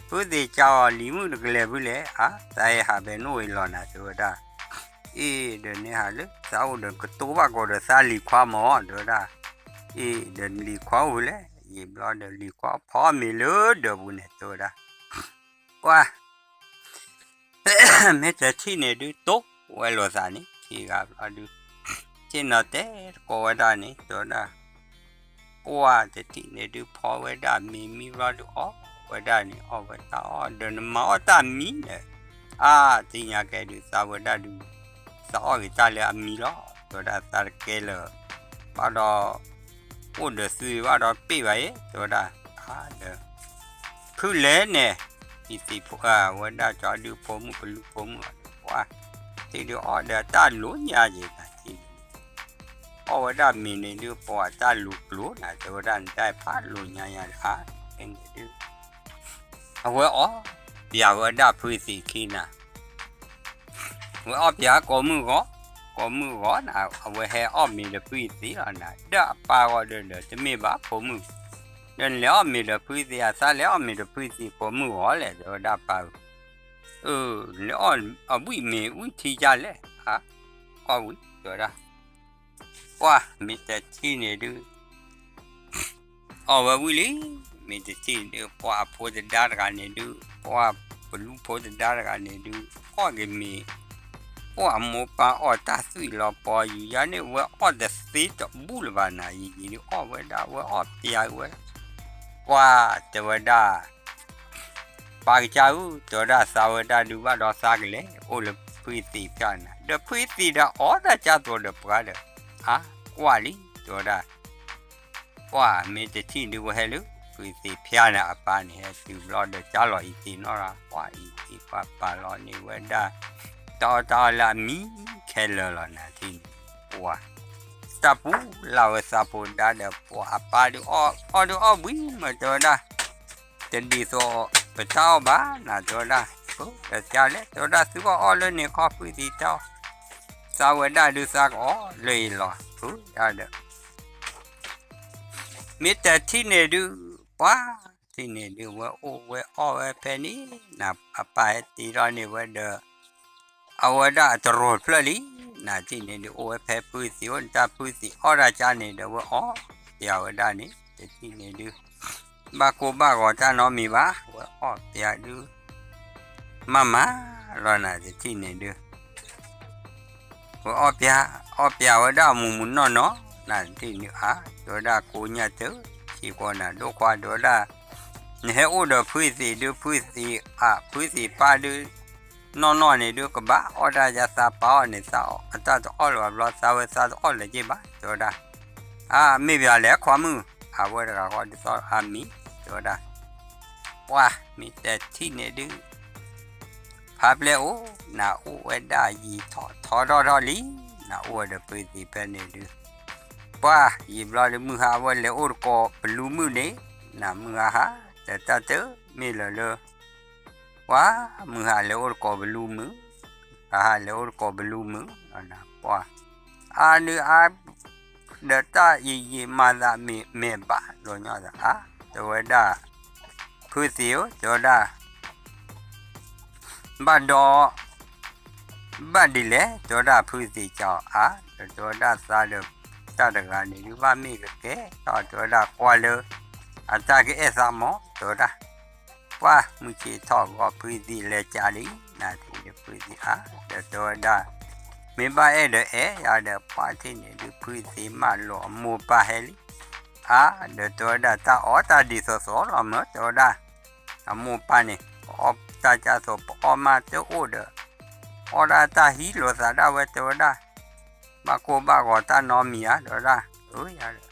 ဖုသံးကးအီၤ လံၤမုၣ်တကလဲၤဖုလဲၣ် အါ သးဟဲဟးဖဲနအိၣ်အံၤလီၤနၤ တဲဝဲဒၣ်, အ့ၣ် ဒီးန့ၣ်ဟးလၢ သးအိၣ်ဒီးကတိၤဘၣ်ကီးဒီးသးလံၤခွါမၢ် တဲဝဲဒၣ်, အ့ၣ် ဒီးလံၤခွါအိၣ်ဖဲလဲၣ် ယံာ်ဘျီဒီးလံၤခွါဖီမ့ၤလၢဒၢးပူၤန့ၣ် တဲဝဲဒၣ် ပှၢ် မ့ၢ်တထံၣ်န့ၣ်ဒုး တိၢ်ဝဲလိာ်သးန့ၣ် ခံဂၤဘျီဒုး ဆ့ၣ်နီၤတဲတကိးဝဲဒၣ်န့ၣ် တဲဝဲဒၣ်, ပှၢ်တထံၣ်န့ၣ်ဒုး ဖီဝဲဒၣ်မ့ၤမံဘျီဒုး အီၣ်ဝဲဒၣ်န့ၣ် အီၣ်ဝဲတၢ်အီၣ် ဒီးနမၤအီၣ်တၢ်မံဒီး အါ သ့ၣ်ညါကဲဒုး သးဝဲဒၣ်ဒုး သးအီၣ်ဂ့ၤတၢ်လၢအမံလီၤ တဲဝဲဒၣ် သးတကဲလၢၤ ဘၣ်ဒီး အိၣ်ဒီးသုဘၣ်ဒီးပ့ၢ်ဘၣ်အံၤ တဲဝဲဒၣ်, အါ ဒီး ဖုလဲၣ်န့ၣ် အံၤသံးဖိ အဝဲဒၣ်ကၠီဒုးဖိမုၣ်ပလူဖိမုၣ်အီၤ ပှၢ် ထံၣ်ဒုးအီၣ်ဒီးတၢ်လိၤညါယဲၢ်နၤထံၣ်န့ၣ် အီၣ်ဝဲဒၣ်မ့ၤန့ၣ်ဒုး ပှၤတၢ်လိၤကျိၤနၤ တဲဝဲဒၣ်နတၢ်ဖးလိၤညါယၤတခါ ဖဲန့ၣ်ဒုး အဝဲအီၣ်ပျးဝဲဒၣ်ဖုသံးခံနၤ ဝဲအီၣ်ပျးကိးမုၢ်ဂီၤ, ကိးမုၢ်ဂီၤနၤ အဝဲဟဲအီၣ်မ့ၤဒီးဖုသံးလီၤနၤ ဒီးအပၢ်ဂီၢ်ဒီး တမ့ၢ်ဘၣ်ဖိမုၣ်, ဒီးနလဲၤအီၣ်မ့ၤဒီးဖုသံး အသးလဲၤအီၣ်မ့ၤဒီးဖုသံးကိးမုၢ်ဂီၤလဲၣ် တဲဝဲဒၣ်ပၢ်ဧၢ, အၢ နအီၣ်အဝံၣ်မ့ၢ်ဝံၣ်ထံယါလဲၣ်, အီၣ်ဝံၣ် တဲဝဲဒၣ်, ပှၢ်မ့ၢ်တထံၣ်န့ၣ်ဒုး အီၣ်ဝဲဝံၣ်လံ, မ့ၢ်တထံၣ်န့ၣ်ဒုး ပှၢ်အဖိတဒါတဂၤန့ၣ်ဒုး ပှၢ်ပလူဖိတဒါတဂၤန့ၣ်ဒုး အီၣ်က့ၤမ့ၢ် ပှၢ်အမိၢ်ပၢ်အီၣ်တၢ်သွံၣ်လီၤပီၤယူၤယါန့ၣ် ဝဲအီၣ်တသ့တဘူၣ်လၢၤဘၣ်နၤ ယံာ်ယံာ်ဒုးအီၣ်ဝဲဒၣ် ဝဲအီၣ်ပျးဝဲ ပှၢ်တဲဝဲဒၣ် ပၢ်ကစၢ်ဧၢ တဲဝဲဒၣ် သးဝဲဒၣ်ဒုးဘၣ်ဒီးသးကလဲၤအိၣ်လၢဖုသံးဖၠၣ်နၤ ဒီးဖုသံးဒီးအီၣ်တၢ်ကၢ်သိးဒီးပှၢ်ဒီး အါ ကွၢ်လံ တဲဝဲဒၣ်, ပှၢ်မ့ၢ်တထံၣ်ဒုးဝဲဟဲလၢ ဖုသံးဖၠၣ်န့ၣ်အပၢ်န့ၣ် ဟဲတုၤဘျီဒီးကၢ်လီၤအံၤသံးနီၢ်ရၤ ပှၢ်အံၤသံးပှၢ်ပာ်လီၤန့ၢ်ဝဲဒၣ် တၢ်အီၣ်တၢ်အီလၢအမံၤခဲလၢာ်လီၤနၤ ထံၣ်န့ၣ် ပှၢ် တၢ်ပူၤလၢဝဲသးဖိဒါဒီးပှၢ်အပၢ်ဒုးအီၣ် အီၣ်ဒုးအီၣ်ဘှံးမး တဲဝဲဒၣ် တဒ်သိးပတၢ်အီၣ်ဘၣ်နၤ တဲဝဲဒၣ်, ပကစၢ်လဲၣ် တဲဝဲဒၣ် သုကအီၣ်လၢန့ၣ်ခီဖုသံးတၢ်အီၣ်, သးဝဲဒၣ်ဒုးသးကအီၣ်လၢအံၤလီၤ ဒီး မ့ၢ်တထံၣ်န့ၣ်ဒုး ပှၢ်ထံၣ်န့ၣ်ဒုး ဝဲအိၣ်ဝဲအီၣ်ဝဲဖဲန့ၣ် နၤအပၢ်ဟဲတ့ထီၣ်န့ၢ်ဝဲဒီး အဝဲဒၣ်အတရိာ်ဖျၢၣ်လံ, နၤထံၣ်န့ၣ်ဒုး အိၣ်ဝဲဖဲဖုသံး အိၣ်နတၢ်ဖုသံးအီၣ်တၢ်ကၢ်န့ၣ်ဒီး ဝဲအီၣ်ပျးဝဲဒၣ်န့ၣ် တထံၣ်န့ၣ်ဒုး ဘၣ်ကိၢ်ဘၣ်ဂီၤတၢ်နီတမံၤဘၣ် ဝဲအီၣ်ပျးဒုး မၤမၤလီၤနၤတထံၣ်န့ၣ်ဒုး ဝဲအီၣ်ပျး အီၣ်ပျးဝဲဒၣ်မုၢ်မုၢ်နီၢ်နီၢ် နၤတထံၣ်န့ၣ်ဧါ တဲဝဲဒၣ်ကိးညါတၢ် ဆံးဃီနၤဒိၣ်ခွါ တဲဝဲဒၣ် နဟဲအိၣ်ဒီးဖုသံးဒုး ဖုသံးအ ဖုသံးပၢ်ဒုး နီၢ်နီၢ်န့ၣ်ဒုး ကဘၣ်အီၣ်တၢ်ယါသးပၢ်အီၣ်န့ၣ် သးအီၣ်တၢ်တအီၣ်လၢၤဘၣ်ဘျီ သးဝဲသးတအီၣ်လၢၤက့ဘၣ် တဲဝဲဒၣ် အါ မ့ၢ်ပှၤလဲၣ်ခွါမုၣ် အဝဲတဂၤဃီဒ်သိးအမံၤ တဲဝဲဒၣ် ပှၢ်မ့ၢ်တထံၣ်န့ၣ်ဒုး ဖးပျဲၢ်အိၣ် နၤအိၣ်ဝဲဒၣ်ယံာ်ထီၣ်ထီထီၣ်ထီၣ်လံ နၤအိၣ်ဝဲဒီးဖုသံးဖဲန့ၣ်ဒုး ပှၢ်ယံာ်ဘျီဒုး မုၢ်ဟါအဝဲလဲၤအိၣ်တကိးပလူမုၣ်န့ၣ် နၤမုၢ်ဟါဟါ တတၢ်တမ့ၢ်လၢၤလၢ ပှၢ်မုၢ်ဟါလဲၤအိၣ်တကိးပလူမုၣ် ဟါဟါလဲၤအိၣ်တကိးပလူမုၣ် ပှၢ် အါဒုးအါ ဒီးတၢ်ယံာ်ယံာ်မၤသးမ့ၢ်မဲာ်ဘၣ် လီၤညီသးအါ တဲဝဲဒၣ် ဖုသံးဧၢ တဲဝဲဒၣ် ဘၣ်ဒီး ဘၣ်ဒ်လဲၣ် တဲဝဲဒၣ်ဖုသံးကၠီအါ ဒီးတဲဝဲဒၣ်သးဒီး တၢ်တဂၤန့ၣ်ဒုး ဘၣ်မ့ၢ်ကကဲထီၣ် တဲဝဲဒၣ်ကွၢ်လၢ အတၢ်ကအဲၣ်သးမး တဲဝဲဒၣ် ပှၢ်မုၢ်ဆ့ၣ်ထီၣ်ဂီၤဖုသံးလဲၤကးလံ နၤထံၣ်န့ၣ်ဖုသံးအါ ဒီးတဲဝဲဒၣ် မ့ၢ်ဘၣ်အဲၣ်ဒီးအဲၣ်ယၤဒီး ပှၢ်ထံၣ်န့ၣ်ဒုး ဖုသံးမးလိာ်အမိၢ်ပၢ်ဟဲလံ အါ ဒီးတဲဝဲဒၣ်တၢ်အီၣ်တၢ်ဒ်သိးသိးလီၤမၢ် တဲဝဲဒၣ် အမိၢ်ပၢ်န့ၣ် ပအီၣ်တၢ်ကၢ်သိး ပအီၣ်မးတအိၣ်ဒီး အီၣ်ဒၣ်တၢ်ဟံးလိာ်သးဒၣ်ဝဲ တဲဝဲဒၣ် ဘၣ်ကိၢ်ဘၣ်ဂီၤတၢ်နီတမံၤဧါ တဲဝဲဒၣ် အၢ ယၤဒီး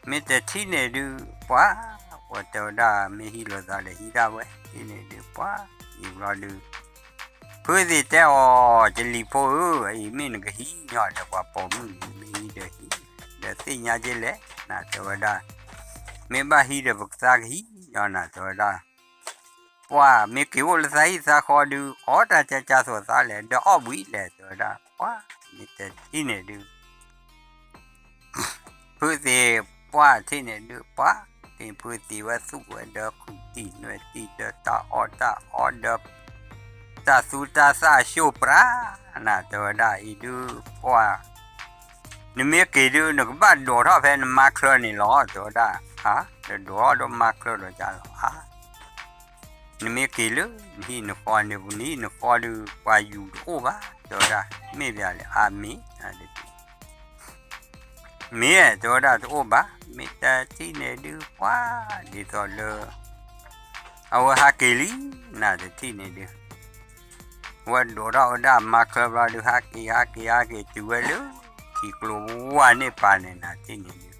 မ့ၢ်တထံၣ်န့ၣ်ဒုး ပှၢ် ပှၤတဲဝဲဒၣ် မ့ၢ်ဟံးလိာ်သးဒီးဟံးဒၣ်ဝဲ ထံၣ်န့ၣ်ဒုး ပှၢ် ယံာ်ဘျီဒုး ဖုသံးတဲအီၤ ကလံၤဖိဧၢ အံၤမ့ၢ်နကဟံးညီဒီး ပှၤပိာ်မုၣ်န့ၣ် မ့ၢ်ဟံးဒီးဟံး ဒီးသ့ၣ်ညါက့လဲၣ် နၤတဲဝဲဒၣ် မ့ၢ်ဘၣ်ဟံးဒီးပကသးကဟံးညီ နၤတဲဝဲဒၣ် ပှၢ်မ့ၢ်က့ၤအိၣ်လၢသးဟံၣ်သးဃီဒုး အီၣ်တၢ်ကၢ်ကၢ်သိးသးလဲၣ် ဒီးအီၣ်ဘှံးလဲၣ် တဲဝဲဒၣ် ပှၢ်မ့ၢ်တထံၣ်န့ၣ်ဒုး ဖုသံးပှၢ်ထံၣ်န့ၣ်ဒုး ပှၢ် ဖုသံးဝဲသူၣ်ဝဲဒီး ခုၣ်တံၢ်နွဲၣ်တံၢ်ဒီးတၢ်အီၣ်တၢ်အီဒီး တၢ်သူတၢ်သၣ်အၡိၣ်ပြၢ် နၤတဲဝဲဒၣ်အံၤဒုး ပှၢ် နမ့ၢ်က့ၤဒုး နကဘၣ်ဒိးထီၣ်ဖဲနမါချၢန့ၣ်လီၤ တဲဝဲဒၣ် အါ ဒီးဒိးထီၣ်ဒီးမါချၢဒီးကၢ်လီၤ အါ နမ့ၢ်က့ၤလၢနဟံၣ်နဃီန့ၣ် ပနံၣ်နဃီဒုး ပှၤယူၤတအိၣ်ဘၣ် တဲဝဲဒၣ် မ့ၢ်ပှၤလဲၣ် အါမ့ၢ် မ့ၢ်တဲဝဲဒၣ်တအိၣ်ဘၣ် မ့ၢ်တထံၣ်န့ၣ်ဒုး ပှၢ်ဒ်သိးလၢ အဝဲဟးက့ၤလံ နၤတထံၣ်န့ၣ်ဒုး ဝဲဒိးထီၣ်ဝဲဒၣ်မါချၢဘျီဒုး ဟးက့ၤ ဟးက့ၤ ဟးက့ၤ တုၤဝဲလၢ ထံကျိဝါန့ၣ်ပၤန့ၣ် နၤတထံၣ်န့ၣ်ဒုး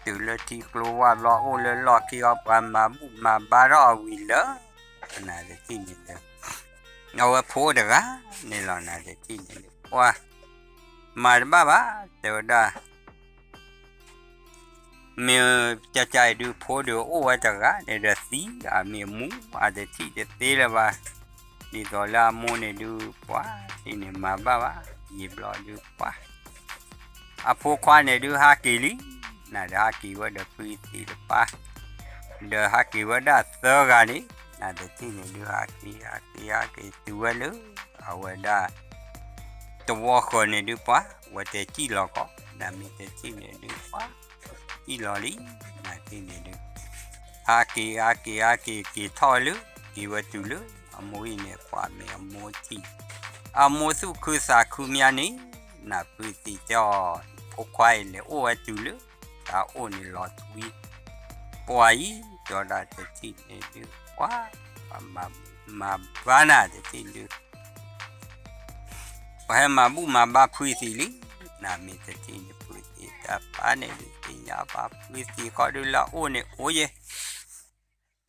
တုၤလၢထံကျိဝါဘျီ အိၣ်လၢလီၢ်ခံအီၤ ပှၤမၤဘူၣ်မၤဘါထီၣ်အဝံၤလၢ နၤတထံၣ်န့ၣ်ဒုး အဝဲဖိတဂၤန့ၣ်လီၤ နၤတထံၣ်န့ၣ်ဒုး ပှၢ် မၤတဘၣ်ဘၣ် တဲဝဲဒၣ် မ့ၢ်ကကဒုးဖိဒုးအိၣ်ဝဲတဂၤန့ၣ်ဒီးသံ အမ့ၢ်မူအတထံၣ်တသ့လၢၤဘၣ် ဒ်သိးလၢအမိၢ်န့ၣ်ဒုး ပှၢ်ထံၣ်န့ၣ်မၤဘၣ်ဘၣ် ယံာ်ဘျီဒုးပှၢ် အဖိခွါန့ၣ်ဒုးဟးက့ၤလံ နၤဒီးဟးက့ၤဝဲဒီးဖုသံးတပၢ် ဒီးဟးက့ၤဝဲဒၣ်သၢဂၤန့ၣ် နတထံၣ်န့ၣ်ဒုး ဟးက့ၤ ဟးက့ၤ ဟးက့ၤတုၤဝဲလၢ အဝဲဒၣ် တဝီဃၢၤန့ၣ်ဒုးပှၤ ဝဲတဲစံၣ်လီၤကီး နမ့ၢ်တထံၣ်န့ၣ်ဒုးပှၤ စံၣ်လီၤလံ နတထံၣ်န့ၣ်ဒုး ဟးက့ၤ ဟးက့ၤ ဟးက့ၤ က့ၤထီၣ်ဝဲလၢ က့ၤဝဲတုၤလၢ အမိၢ်အံၤန့ၣ် ပှၤမ့ၢ်အမိၢ်ထံၣ် အမိၢ်သူၣ်ခုသးခုမးန့ၣ် နဖုသံးတဲအီၤ ဖိခွါအံၤလဲၤအိၣ်ဝဲတုၤလၢ တၢ်အိၣ်န့ၣ်လီၤထွံ ပှၤအံၤ တဲဝဲဒၣ်တထံၣ်န့ၣ်ဒုး ပှၤ ပှၤမၤဘူၣ်မၤဘါနၤတထံၣ်ဒုး ပှၤဟဲမၤဘူၣ်မၤဘါဖုသံးလံ နမ့ၢ်တထံၣ်န့ၣ် ဖုသံးတပၢ်န့ၣ်ဒုး သ့ၣ်ညါဘၣ်ဖုသံးဃီဒုးလၢအအိၣ်န့ၣ်အိၣ်ယဲ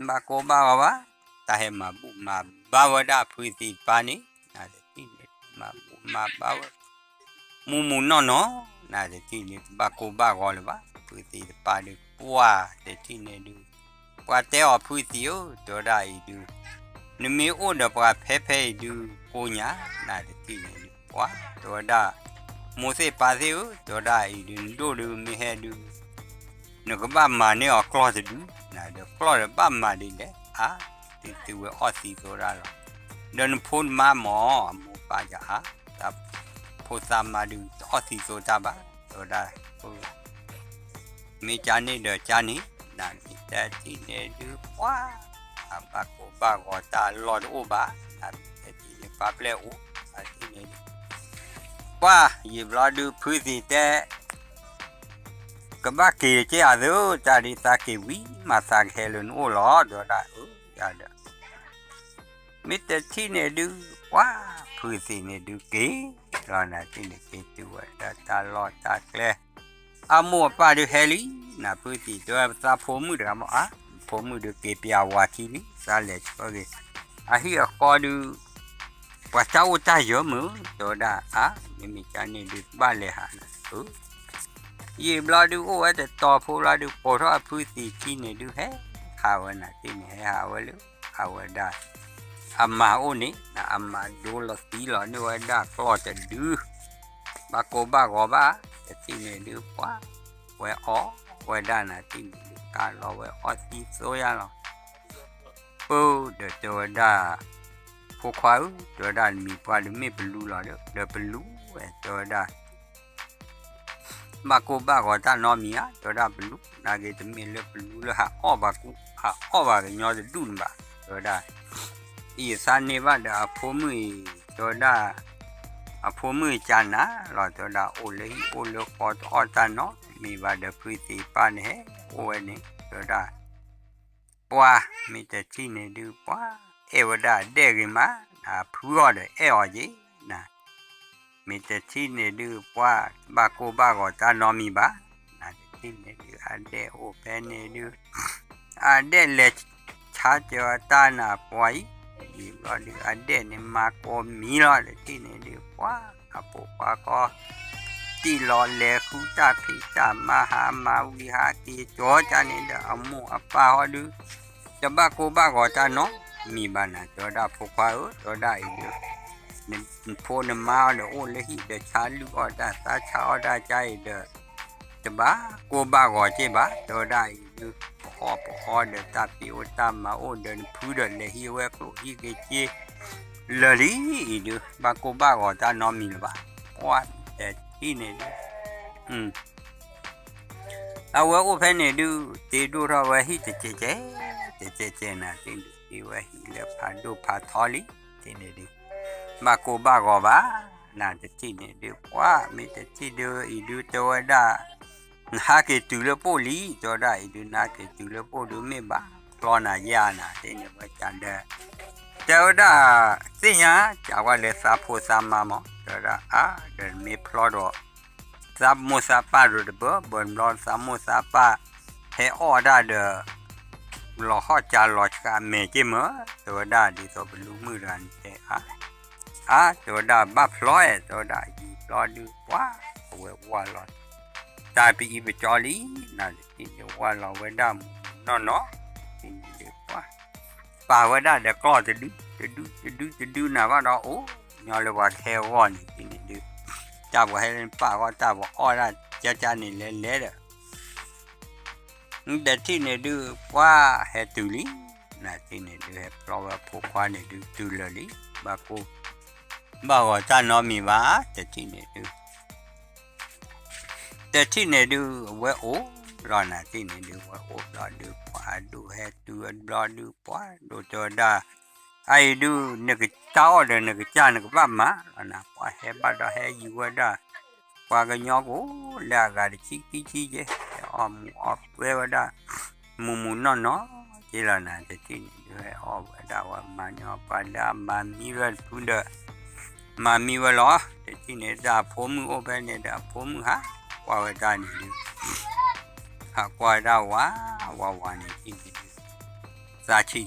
ဘၣ်ကိၢ်ဘၣ်ဂီၤဘၣ် တၢ်ဟဲမၤဘူၣ်မၤဘါဝဲဒၣ်ဖုသံးတပၢ်န့ၣ် နတထံၣ်န့ၣ် မၤဘူၣ်မၤဘါဝဲ မူမူနီၢ်နီၢ် နတထံၣ်န့ၣ် တဘၣ်ကိၢ်ဘၣ်ဂီၤလၢၤဘၣ် ဖုသံးတပၢ်ဒုး ပှၤတထံၣ်န့ၣ်ဒုး ပှၤတဲအီၤဖုသံးဧၢ တဲဝဲဒၣ်အံၤဒုး နမ့ၢ်အိၣ်ဒီးပှၤဖဲဖဲအံၤဒုး ကိးညါ နတထံၣ်န့ၣ်ဒုး ပှၤ တဲဝဲဒၣ် မိၢ်သ့ၣ်ပၢ်သ့ၣ်ဧၢ တဲဝဲဒၣ်အံၤဒုး နဒိၣ်ဒုးမ့ၢ်ဟဲဒုး နကဘၣ်မၤန့ၢ်အီၤကျီၢ်တဒု နဒီးကျီၢ်ဒီးဘၣ်မၤဒ်လဲၣ် အါ တုၤတုၤဝဲအီၣ်သံသိဒၣ်လီၤ ဒီးနဖိနမါမ့ၢ် အမိၢ်ပၢ်ယအါ တၢ်ဖိသၣ်မါဒုး တအီၣ်သံသိတၢ်ဘၣ် တဲဝဲဒၣ် မ့ၢ်ကၢန့ၣ်ဒီးကၢန့ၣ် နမ့ၢ်တထံၣ်န့ၣ်ဒုး ပှၤ အဘၣ်ကိၢ်ဘၣ်ဂီၤတၢ်လီၢ်တအိၣ်ဘၣ် နမ့ၢ်တထံၣ်န့ၣ် ပၢ်ပျဲၢ်အိၣ် နထံၣ်န့ၣ်ဒုး ပှၤ ယံာ်ဘျီဒုး ဖုသံးတဲ ကဘၣ်က့ၤက့ၤအသး တၢ်ဒ်သးက့ၤဝံၤမး သးကဟဲလၢနအိၣ်လီၤ တဲဝဲဒၣ် အၢ ယၤဒီး မ့ၢ်တထံၣ်န့ၣ်ဒုး ပှၤ ဖုသံးန့ၣ်ဒုးက့ၤ လီၤနၤတထံၣ်န့ၣ်က့ၤတုၤဝဲဒၣ်တၢ်လီၢ်တၢ်ကျဲ အမိၢ်အပၢ်ဒုးဟဲလံ နဖုသံးတဲဝဲသးဖိမုၣ်တဂၤမ့ၢ်အါ ဖိမုၣ်ဒုးက့ၤပၠးဝၤခံလံ သးလဲၤဆၢက့ၤ အဟံၣ်အဃီဒုး ပှၤတၢ်အိၣ်တၢ်ယၢၤမုၢ် တဲဝဲဒၣ်အါ မ့မ့ၢ်ကၢန့ၣ်ဒုး ဘၣ်လဲၤဟးနၤ အၢ ယံာ်ဘျီဒုးအိၣ်ဝဲတတီၤဖိဘျီဒုး ကိးထီၣ်အဖုသံးခံန့ၣ်ဒုး ဟဲဟးဝဲနၤတထံၣ်န့ၣ် ဟဲဟးဝဲလၢ အဝဲဒၣ် အမါအိၣ်န့ၣ် အမါဒိလီၤသံလီၤန့ၢ်ဝဲဒၣ်ကျီၢ်တဒု ဘၣ်ကိၢ်ဘၣ်ဂီၤဘၣ် တထံၣ်န့ၣ်ဒုး ပှၤ ဝဲအီၣ်ဝဲဒၣ်နၤတထံၣ်န့ၣ်ဒုး ကလီၤဝဲအီၣ်သံသိယါလီၤ ပၢၢ်ဒီးတဲဝဲဒၣ် ဖိခွါဧၢ တဲဝဲဒၣ်နမံၤပှၢ်ဒုးမ့ၢ်ပလူလီၤဒီး ပလူဝဲတဲဝဲဒၣ် ဘၣ်ကိၢ်ဘၣ်ဂီၤတၢ်နီတမံၤဧါ တဲဝဲဒၣ်ပလူ နာ်က့တမ့ၢ်လၢပလူလၢဟးအီၣ်ဘၣ်ကူ ဟးအီၣ်ဘၣ်ကညီတဒူၣ်န့ၣ်ဘၣ် တဲဝဲဒၣ် အံၤသးန့ၢ်ဘၣ်ဒီးအဖိမုၣ်အံၤ တဲဝဲဒၣ် အဖိမုၣ်ကၢနၤလီၤ တဲဝဲဒၣ် အိၣ်လၢဟံၣ်အိၣ်လၢဃီတအီၣ်တၢ်နီတမံၤဘၣ်ဒီး ဖုသံးပၢ်န့ၣ်ဟဲအိၣ်ဝဲန့ၣ် တဲဝဲဒၣ် ပှၤ မ့ၢ်တထံၣ်န့ၣ်ဒုး ပှၤ အဲၣ်ဝဲဒၣ်အဒဲၣ်ဂ့ၤမး နဖုအီၤဒီးအဲၣ်အီၤက့ၤ န မ့ၢ်တထံၣ်န့ၣ်ဒုး ပှၤ ဘၣ်ကိၢ်ဘၣ်ဂီၤတၢ်နီတမံၤဘၣ် နတထံၣ်န့ၣ်ဒုး အဒဲၣ်အိၣ်ဖဲန့ၣ်ဒုး အဒဲၣ်လဲၤဆါစၢၤတၢ်နၤပှၤအံၤ ယံာ်ဘျီဒုး အဒဲၣ်န့ၣ်မၤကိးမံၤလီၤ တထံၣ်န့ၣ်ဒုး ပှၤ အဖိခွါဃီ တံၢ်လီၤလဲၤဃုတၢ်ဖံးတၢ်မၤ ဟးမၤဝံၤဟးက့ၤကၠီတၢ်န့ၣ်ဒီး အမိၢ်အပၢ်ဃီဒုး တဘၣ်ကိၢ်ဘၣ်ဂီၤတၢ်နီတမံၤဘၣ်နၤ တဲဝဲဒၣ်ဖိခွါဧၢ တဲဝဲဒၣ်အံၤဒုး နဖိနမါအီၤဒီးအိၣ်လၢဟံၣ်ဒီးဆါလုၢ်အီၣ်တၢ်သးဆါအီၣ်တၢ်ကါအံၤဒီး တဘၣ်ကိၢ်ဘၣ်ဂီၤက့ၤဘၣ် တဲဝဲဒၣ်အံၤဒုး ပအီၣ်ပအီဒီးတၢ်ဖံးအိၣ်တၢ်မၤအိၣ်ဒီးနဖုဒီးလဲၤဟံးဝဲကျိၣ်ဟံးက့ၤက့ၤ လၢာ်လံအံၤဒုး ဘၣ်ကိၢ်ဘၣ်ဂီၤတၢ်နီတမံၤလၢၤဘၣ် ပှၤတထံၣ်န့ၣ်ဒုး အဝဲအိၣ်ဖဲန့ၣ်ဒုး တ့ဒိၣ်ထီၣ်ဝဲဟံၣ်တကဲးကဲး တကဲးကဲးနၤ တ့ဒိၣ်တ့ဝဲဟံၣ်လၢဖးဒိၣ်ဖးထီလံ တထံၣ်န့ၣ်ဒုး ဘၣ်ကိၢ်ဘၣ်ဂီၤဘၣ် နတထံၣ်န့ၣ်ဒုး ပှၤ မ့ၢ်တထံၣ်ဒုး အံၤဒုးတဲဝဲဒၣ် နဟးက့ၤတုၤလၢပအိၣ်လံ တဲဝဲဒၣ်အံၤဒုး နဟးက့ၤတုၤလၢပအိၣ်ဒုး မ့ၢ်ဘၣ်ဖျီနၤယဲၢ်နၤ တထံၣ်န့ၣ်ဝဲကၢ်ဒီး တဲဝဲဒၣ် သ့ၣ်ညါ ကၢ်ဝဲလၢသးဖိသးမါမး တဲဝဲဒၣ်အါ ဒီးမ့ၢ်ဖျီဒီး သးမိၢ်သးပၢ်ဒီးတဘၢ ဘၢတဘျီသးမိၢ်သးပၢ် ဟဲအီၣ်ဒၣ်ဒီး လီၤဟီၣ်ကၢ်လီၤဆှးမဲာ်က့ၤမၢ တဲဝဲဒၣ်ဒ်သိးပလူၤမုၣ်တဂၤန့ၣ်တဲအါ အါ တဲဝဲဒၣ်ဘၣ်ဖျီအဲၣ် တဲဝဲဒၣ်ယံာ်ဘျီဒုးပှၤ အဝဲဝၢ်လီၤ တၢ်ပအံၤပကၠီလံ နတထံၣ်န့ၣ်ဝၢ်လီၤဝဲဒၣ်မူးမူးနီၢ်နီၢ် တထံၣ်န့ၣ်ဒုးပှၤ ပာ်ဝဲဒၣ်ဒီးကျီၢ်တဒု တဒု တဒု တဒုနၤဘၣ်ဒီးအိၣ် ညီလၢပှၤကဟဲဂီၢ်န့ၣ် တထံၣ်န့ၣ်ဒုး တၢ်ပှၤဟဲလၢပာ်ဂီၢ်တၢ်ပှၤအီၣ်ဒၣ်ကၢ်ကၢ်န့ၣ်လဲၤလဲၤဒီး တထံၣ်န့ၣ်ဒုး ပှၤဟဲတုၤလံ နၤတထံၣ်န့ၣ်ဒုး ဟဲပျီဝဲအဖိခွါန့ၣ်ဒုး တုၤလၢာ်လံ, ဘၣ်ကိၢ်ဘၣ်ဂီၤတၢ်နီတမံၤဘၣ်, တထံၣ်န့ၣ်ဒုး တထံၣ်န့ၣ်ဒုး အဝဲအိၣ်လီၤ, နၤတထံၣ်န့ၣ်ဒုး အဝဲအိၣ်ဘျီဒုး ပှၤဒိၣ်ဟဲတုၤအဘျီဒုး ပှၤဒိၣ်တဲဝဲဒၣ်, အအံၤဒုး နကတၢ်အီၣ်ဒီး နကစၢ်နကဘၣ်မၤလီၤနၤ, ပှၤဟဲဘၣ်ဒီးဟဲယူၤဝဲဒၣ် ပှၤကညီကိးလၢအဂၤတဆံခံဆံကဲ, ဟဲအီၣ်မူးအီၣ်ပှဲၤဝဲဒၣ် မူးမူးနီၢ်နီၢ်က့လီၤနၤ, တထံၣ်န့ၣ်ဒုး ဟဲအီၣ်ဝဲဒၣ်ဝဲ မၤန့ၢ်အီၣ်ပှၤလၢအမၤမံဝဲတဖုဒီး မၤမံဝဲလီၤ, တထံၣ်န့ၣ်ဒၣ်အဖိမုၣ်အိၣ်ဖဲန့ၣ်ဒီး အဖိမုၣ်ဟး ကွၢ်ဝဲဒၣ်န့ၣ်ဒုး ဟးကွၢ်ဝဲဒၣ်ဝး ဝးဝးန့ၣ်တထံၣ်န့ၣ်ဒုး သးဆံးတဂ့ၤ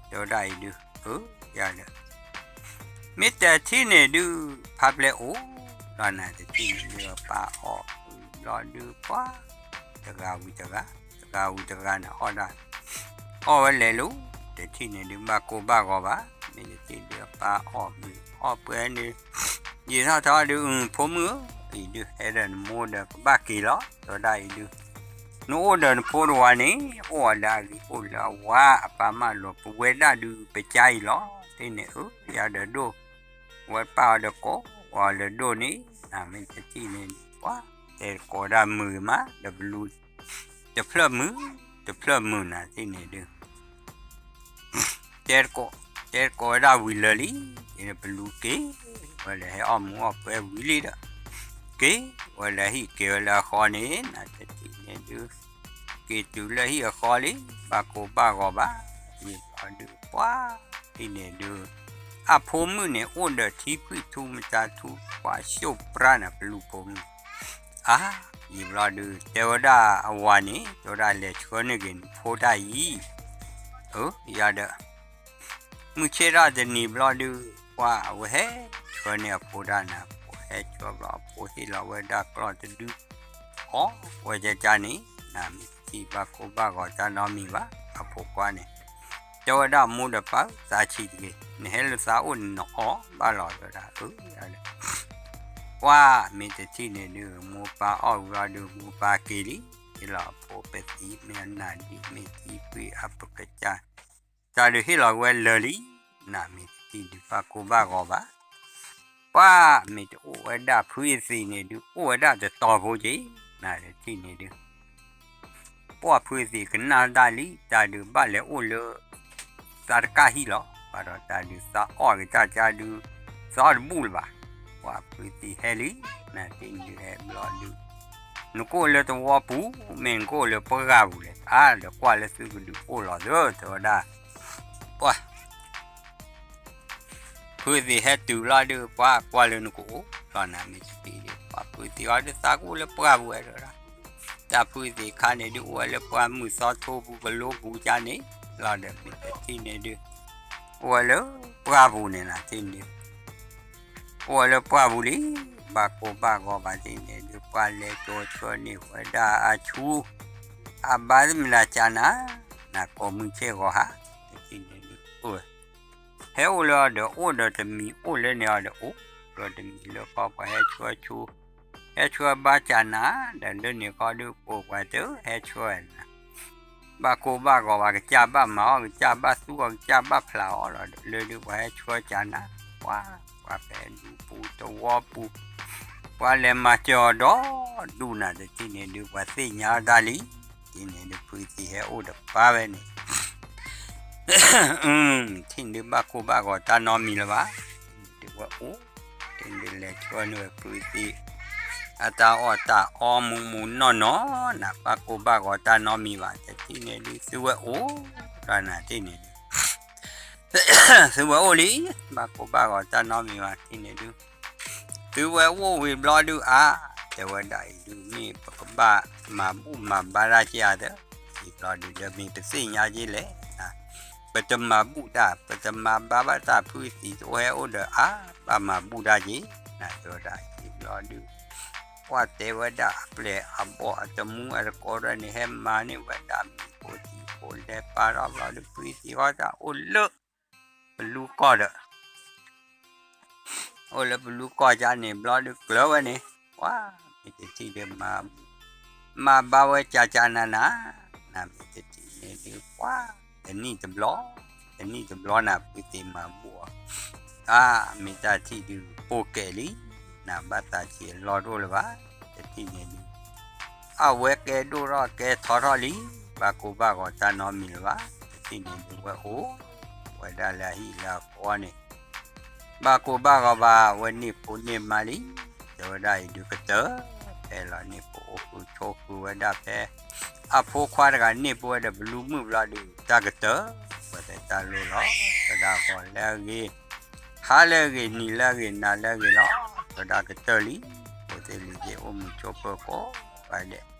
တဲဝဲဒၣ်အံၤဒုး, အၢ ယၤဒီး မ့ၢ်တထံၣ်န့ၣ်ဒုး ဖးပျဲအိၣ်လီၤနၤ, တထံၣ်န့ၣ်ဒုး ပၢ်အီၣ်ဘျီဒုး ပှၤ တဂၤဝံၤတဂၤ တဂၤဝံၤတဂၤန့ၣ် အီၣ်ဒၣ် အီၣ်ဝဲလဲၤလိၤ, တထံၣ်န့ၣ်ဒုး ဘၣ်ကိၢ်ဘၣ်ဂီၤဘၣ်, မ့ၢ်တထံၣ်ဒုး ပၢ်အီၣ်မုးအီၣ်ပှဲၤန့ၣ် ယံာ်ထီၣ်ထီၣ်ဒုး အဖိမုၣ်ဧၢ, အံၤဒုး ဟဲဒီးနမိၢ်ဒီးကဘၣ်က့ၤလီၤ တဲဝဲဒၣ်အံၤဒုး, နအိၣ်ဒီးနဖိတဝၤန့ၣ် အိၣ်အီၤလၢအဂ့ၤ အိၣ်လၢအဝါ အပၢ်မၢလိာ် ပဝဲဒၣ်ဒုး ပကါအံၤလီၤ, တထံၣ်န့ၣ်အၢ ယၤဒီးဒိၣ် ဝဲပၢ်အီၤဒီးကိးအီၤလၢဒိၣ်န့ၣ်, နမ့ၢ်တထံၣ်န့ၣ် ပှၤ တဲတကိးဒၣ်မုာ်မး ဒီးပလူ တဖျၢၣ်မုာ် တဖျၢၣ်မုာ်နၤတထံၣ်န့ၣ်ဒုး တဲတကိး တဲတကိးဝဲဒၣ်ဝံၤလၢာ်လံ, ပလူက့ၤဝဲလၢဟဲအီၣ်မူးအီၣ်ပှဲၤဝံၤလံဒီး က့ၤဝဲလၢဟံၣ် က့ၤဝဲလၢအဃီန့ၣ် နတထံၣ်န့ၣ်ဒုး က့ၤတုၤလၢဟံၣ်အဃီလံ, ဘၣ်ကိၢ်ဘၣ်ဂီၤဘၣ်, ယံာ်ဘျီဒုး ပှၤ တထံၣ်န့ၣ်ဒုး အဖိမုၣ်န့ၣ် အိၣ်ဒီးထံဖှံၣ်ထူ မတၤထူ ပှၤ ရှုၣ်ပြၢ် နၤ ပလူဖိမုၣ်, အါ ယံာ်ဘျီဒုး တဲဝဲဒၣ်အဝၤန့ၣ် တဲဝဲဒၣ်လဲၤဆှၢန့ၢ်က့ၤနဖိတၢ်အံၤ, အၢ ယၤဒီး မုၢ်ဆ့ၣ်ထီၣ်တနံၤဘျီဒုး ပှၤအဝဲဟဲဆှၢန့ၢ်အဖိတၢ်နၤ, ပှၤဟဲဆှၢဘျီ အဖိဟ့ၣ်လီၤဝဲဒၣ်ကျီၢ်တဒု အီၣ်ဝဲကကန့ၣ်, နမ့ၢ်တထံၣ်ဘၣ်ကိၢ်ဘၣ်ဂီၤတၢ်နီတမံၤဘၣ်, အဖိခွါန့ၣ် တဲဝဲဒၣ်မိၢ်ဒီးပၢ် သးဆံးတဂ့ၤ, နဟဲလၢသးအိၣ်န့ၣ် နအီၣ်ဘၣ်လီၤ တဲဝဲဒၣ်, အၢ ယၤဒီး ပှၤမ့ၢ်တထံၣ်န့ၣ်ဒုး မိၢ်ပၢ်အီၣ်ဝံၤအီၤဒုး မိၢ်ပၢ်က့ၤလံ, ဟ့ၣ်လီၤအဖိပသံ မ့ၢ်အနၢ်ဒံး မ့ၢ်သံကွံာ်အပကစၢ်, တၢ်ဒုးဟ့ၣ်လီၤဝဲလၢာ်လံ, နမ့ၢ်တထံၣ်ဒုး ဘၣ်ကိၢ်ဘၣ်ဂီၤဘၣ်, ပှၤမ့ၢ်တအိၣ်ဝဲဒၣ်ဖုအသံးန့ၣ်ဒုး အိၣ်ဝဲဒၣ်တတီၤဖိက့ၤ, နတထံၣ်န့ၣ်ဒုး ပှၤဖုသံးကနၣ်တၢ်လံ, တၢ်ဒုးဘၣ်လဲၤအိၣ်လၢ သးတကၢ်ဟံၣ်လီၤ, ဘၣ်ဒီးတၢ်ဒုးသးအီၣ်ကစၢ်ကစၢ်ဒုး သးအီၣ်တဘူၣ်လၢၤဘၣ်, ပှၤဖုသံးဟဲလံ, နတထံၣ်န့ၣ်ဒုးဟဲဘျီဒုး နကအိၣ်လၢသဝီပူၤ မ့ၢ်နကအိၣ်လၢပှၢ်ပူၤလဲၣ်, အါ ဒီးကွၢ်လၢသုကဒုးအိၣ်လီၤသၢ တဲဝဲဒၣ်, ပှၤ ဖုသံးဟဲတုၤလီၤဒုး ပှၤကွၢ်လၢနကအိၣ်လီၤနၤ မ့ၢ်တထံၣ်ဒုး ပှၤဖုသံးအီၤဒုးသးကအိၣ်လၢပှၢ်ပူၤဝဲဒၣ်, တၢ်ဖုသံးခါန့ၣ်ဒုး အိၣ်ဝဲလၢပှၢ်မုၢ်သီထိပူၤကလိပူၤကန့ၣ်လီၤဒီး မ့ၢ်တထံၣ်န့ၣ်ဒုး အိၣ်ဝဲလၢပှၢ်ပူၤန့ၣ်နၤ တထံၣ်န့ၣ်ဒုး အိၣ်ဝဲလၢပှၢ်ပူၤလံ, ဘၣ်ကိၢ်ဘၣ်ဂီၤဘၣ်တထံၣ်န့ၣ်ဒုး ပှၤလဲၤကၠီဆှၢန့ၢ်ဝဲဒၣ်အဆူ အဘါသ့ၣ်မတၤကနၤ, နကိးမုၢ်ဆ့ၣ်ဂီၤဟါ, တထံၣ်န့ၣ်ဒုး အိၣ်ဝဲ ဟဲအိၣ်လၢအီၤဒီးအိၣ်ဒီးတမံၤ အိၣ်လၢန့ၣ်အီၤဒီးအိၣ်ဒီးတမံၤလၢဃီ ပှၤဟဲဆှၢဆူ ဟဲဆှၢဘါကနၤ, ဒီးလၢန့ၣ်ဃီဒုး ကိးပှၤတဟဲဆှၢနၤ, ဘၣ်ကိၢ်ဘၣ်ဂီၤဘၣ် ကစၢ်ဘၣ်မၤအီၣ် ကစၢ်ဘၣ်သူအီၤ ကစၢ်ဘၣ်ဖျးအီၤလီၤ, လၢဒုးပှၤဟဲဆှၢကနၤ, ပှၤ ပှၤဖဲဒူပူၤသဝီပူၤ ပှၤလဲၤမၤစၢၤအီၤဒီးဒူၣ်နၤ တထံၣ်န့ၣ်ဒုး ပှၤသ့ၣ်ညါတၢ်လံ, တထံၣ်န့ၣ်ဒုး ဖုသံးဟဲအိၣ်ဒီးပၢ်ဝဲန့ၣ် ထံၣ်န့ၣ်ဒုးဘၣ်ကိၢ်ဘၣ်ဂီၤတၢ်နီတမံၤလၢၤဘၣ်, ဒုးဝဲအိၣ်, ထံၣ်န့ၣ်ဒုးလဲၤဆှၢန့ၢ်ဝဲဖုသံး အတၢ်အီၣ်တၢ်အီမူးမူးနီၢ်နီၢ်နၤ ဘၣ်ကိၢ်ဘၣ်ဂီၤတၢ်နီတမံၤဘၣ်, တထံၣ်န့ၣ်ဒုး သုဝဲအိၣ်လီၤနၤ တထံၣ်န့ၣ်ဒုး သုဝဲအိၣ်လံ, ဘၣ်ကိၢ်ဘၣ်ဂီၤတၢ်နီတမံၤဘၣ် တထံၣ်န့ၣ်ဒုး သုဝဲအိၣ်ဝံၤဘျီဒုးအါ, တဲဝဲဒၣ်အံၤဒုး မ့ၢ်ပကဘၣ်မၤဘူၣ်မၤဘါတၢ်က့ၤအါသၢ, အံၤဘျီဒုးဒီးမ့ၢ်ပသ့ၣ်ညါက့ၤလဲၣ်, ပတမၤဘူၣ်တၢ် ပတမၤဘါဘၣ်တၢ် ဖုသံးတအိၣ်ဟဲအိၣ်ဒီးအါ, ဘၣ်မၤဘူၣ်တၢ်က့ၤ, နတဲဝဲဒၣ်အံၤဘျီဒုး ပှၤတဲဝဲဒၣ်အပျဲၢ်အဘီၣ်အတမူအတကိးဒီးန့ၣ် ဟဲမၤန့ၢ်ဝဲဒၣ်မ့ၤဖိထံဖိလဲၤပာ်ထီၣ်ဘျီဒုး ဖုသံးဃီတၢ်အိၣ်လၢ ပလူကီၢ်ဒီး အိၣ်လၢပလူကီၢ်ကန့ၣ်ဘျီဒုးကျၢၤဝဲန့ၣ်, ပှၤမ့ၢ်တထံၣ်ဒုး မၤဘါဝဲကကနၤနၤ, နမ့ၢ်တထံၣ်န့ၣ်ဒုး ပှၤ တနံၣ်တဘျီ, တနံၣ်တဘျီနၤ ပုၢ်သ့ၣ်မၤဘူၣ်အီၤ, အါ မ့ၢ်တၢ်ထံၣ်ဒုးပိၢ်ကဲလံ, နဘၣ်သးဆံးအလီၢ်တအိၣ်လၢၤဘၣ်, တထံၣ်န့ၣ်ဒုး အဝဲကဲဒိၣ်ထီၣ်ကဲထီထီၣ်လံ, ဘၣ်ကိၢ်ဘၣ်ဂီၤတၢ်နီတမံၤလၢၤဘၣ်, တထံၣ်န့ၣ်ဒုးဝဲအိၣ်ဝဲဒၣ်လၢအဟံၣ်လၢအဃီန့ၣ် ဘၣ်ကိၢ်ဘၣ်ဂီၤဘၣ် ဝဲန့ၢ်ဖိန့ၢ်မါလံ, တဲဝဲဒၣ်အံၤဒုးကတၢၢ်, ဖဲလီၤန့ၣ်ဖိအိၣ်ဃုဆိၣ်ဃုဝဲဒၣ်ဖဲ အဖိခွါတဂၤန့ၢ်ပဝဲဒီးပလူမုၣ်ဘျီဒုး တၢ်ကတၢၢ်, ဝဲဖဲတၢ်လိၣ်လီၤ, တဲဝဲဒၣ်ဂီၤလၢအဂ့ၤ, ဟါလၢအဂ့ၤ နံၤလၢအဂ့ၤ နၤလၢအဂ့ၤလီၤ, တဲဝဲဒၣ်ကတၢၢ်လံ, ဖိသ့ၣ်လံၤသ့ၣ်အိၣ်မုာ်ဆိးပၢၤကိးဂၤဒဲး,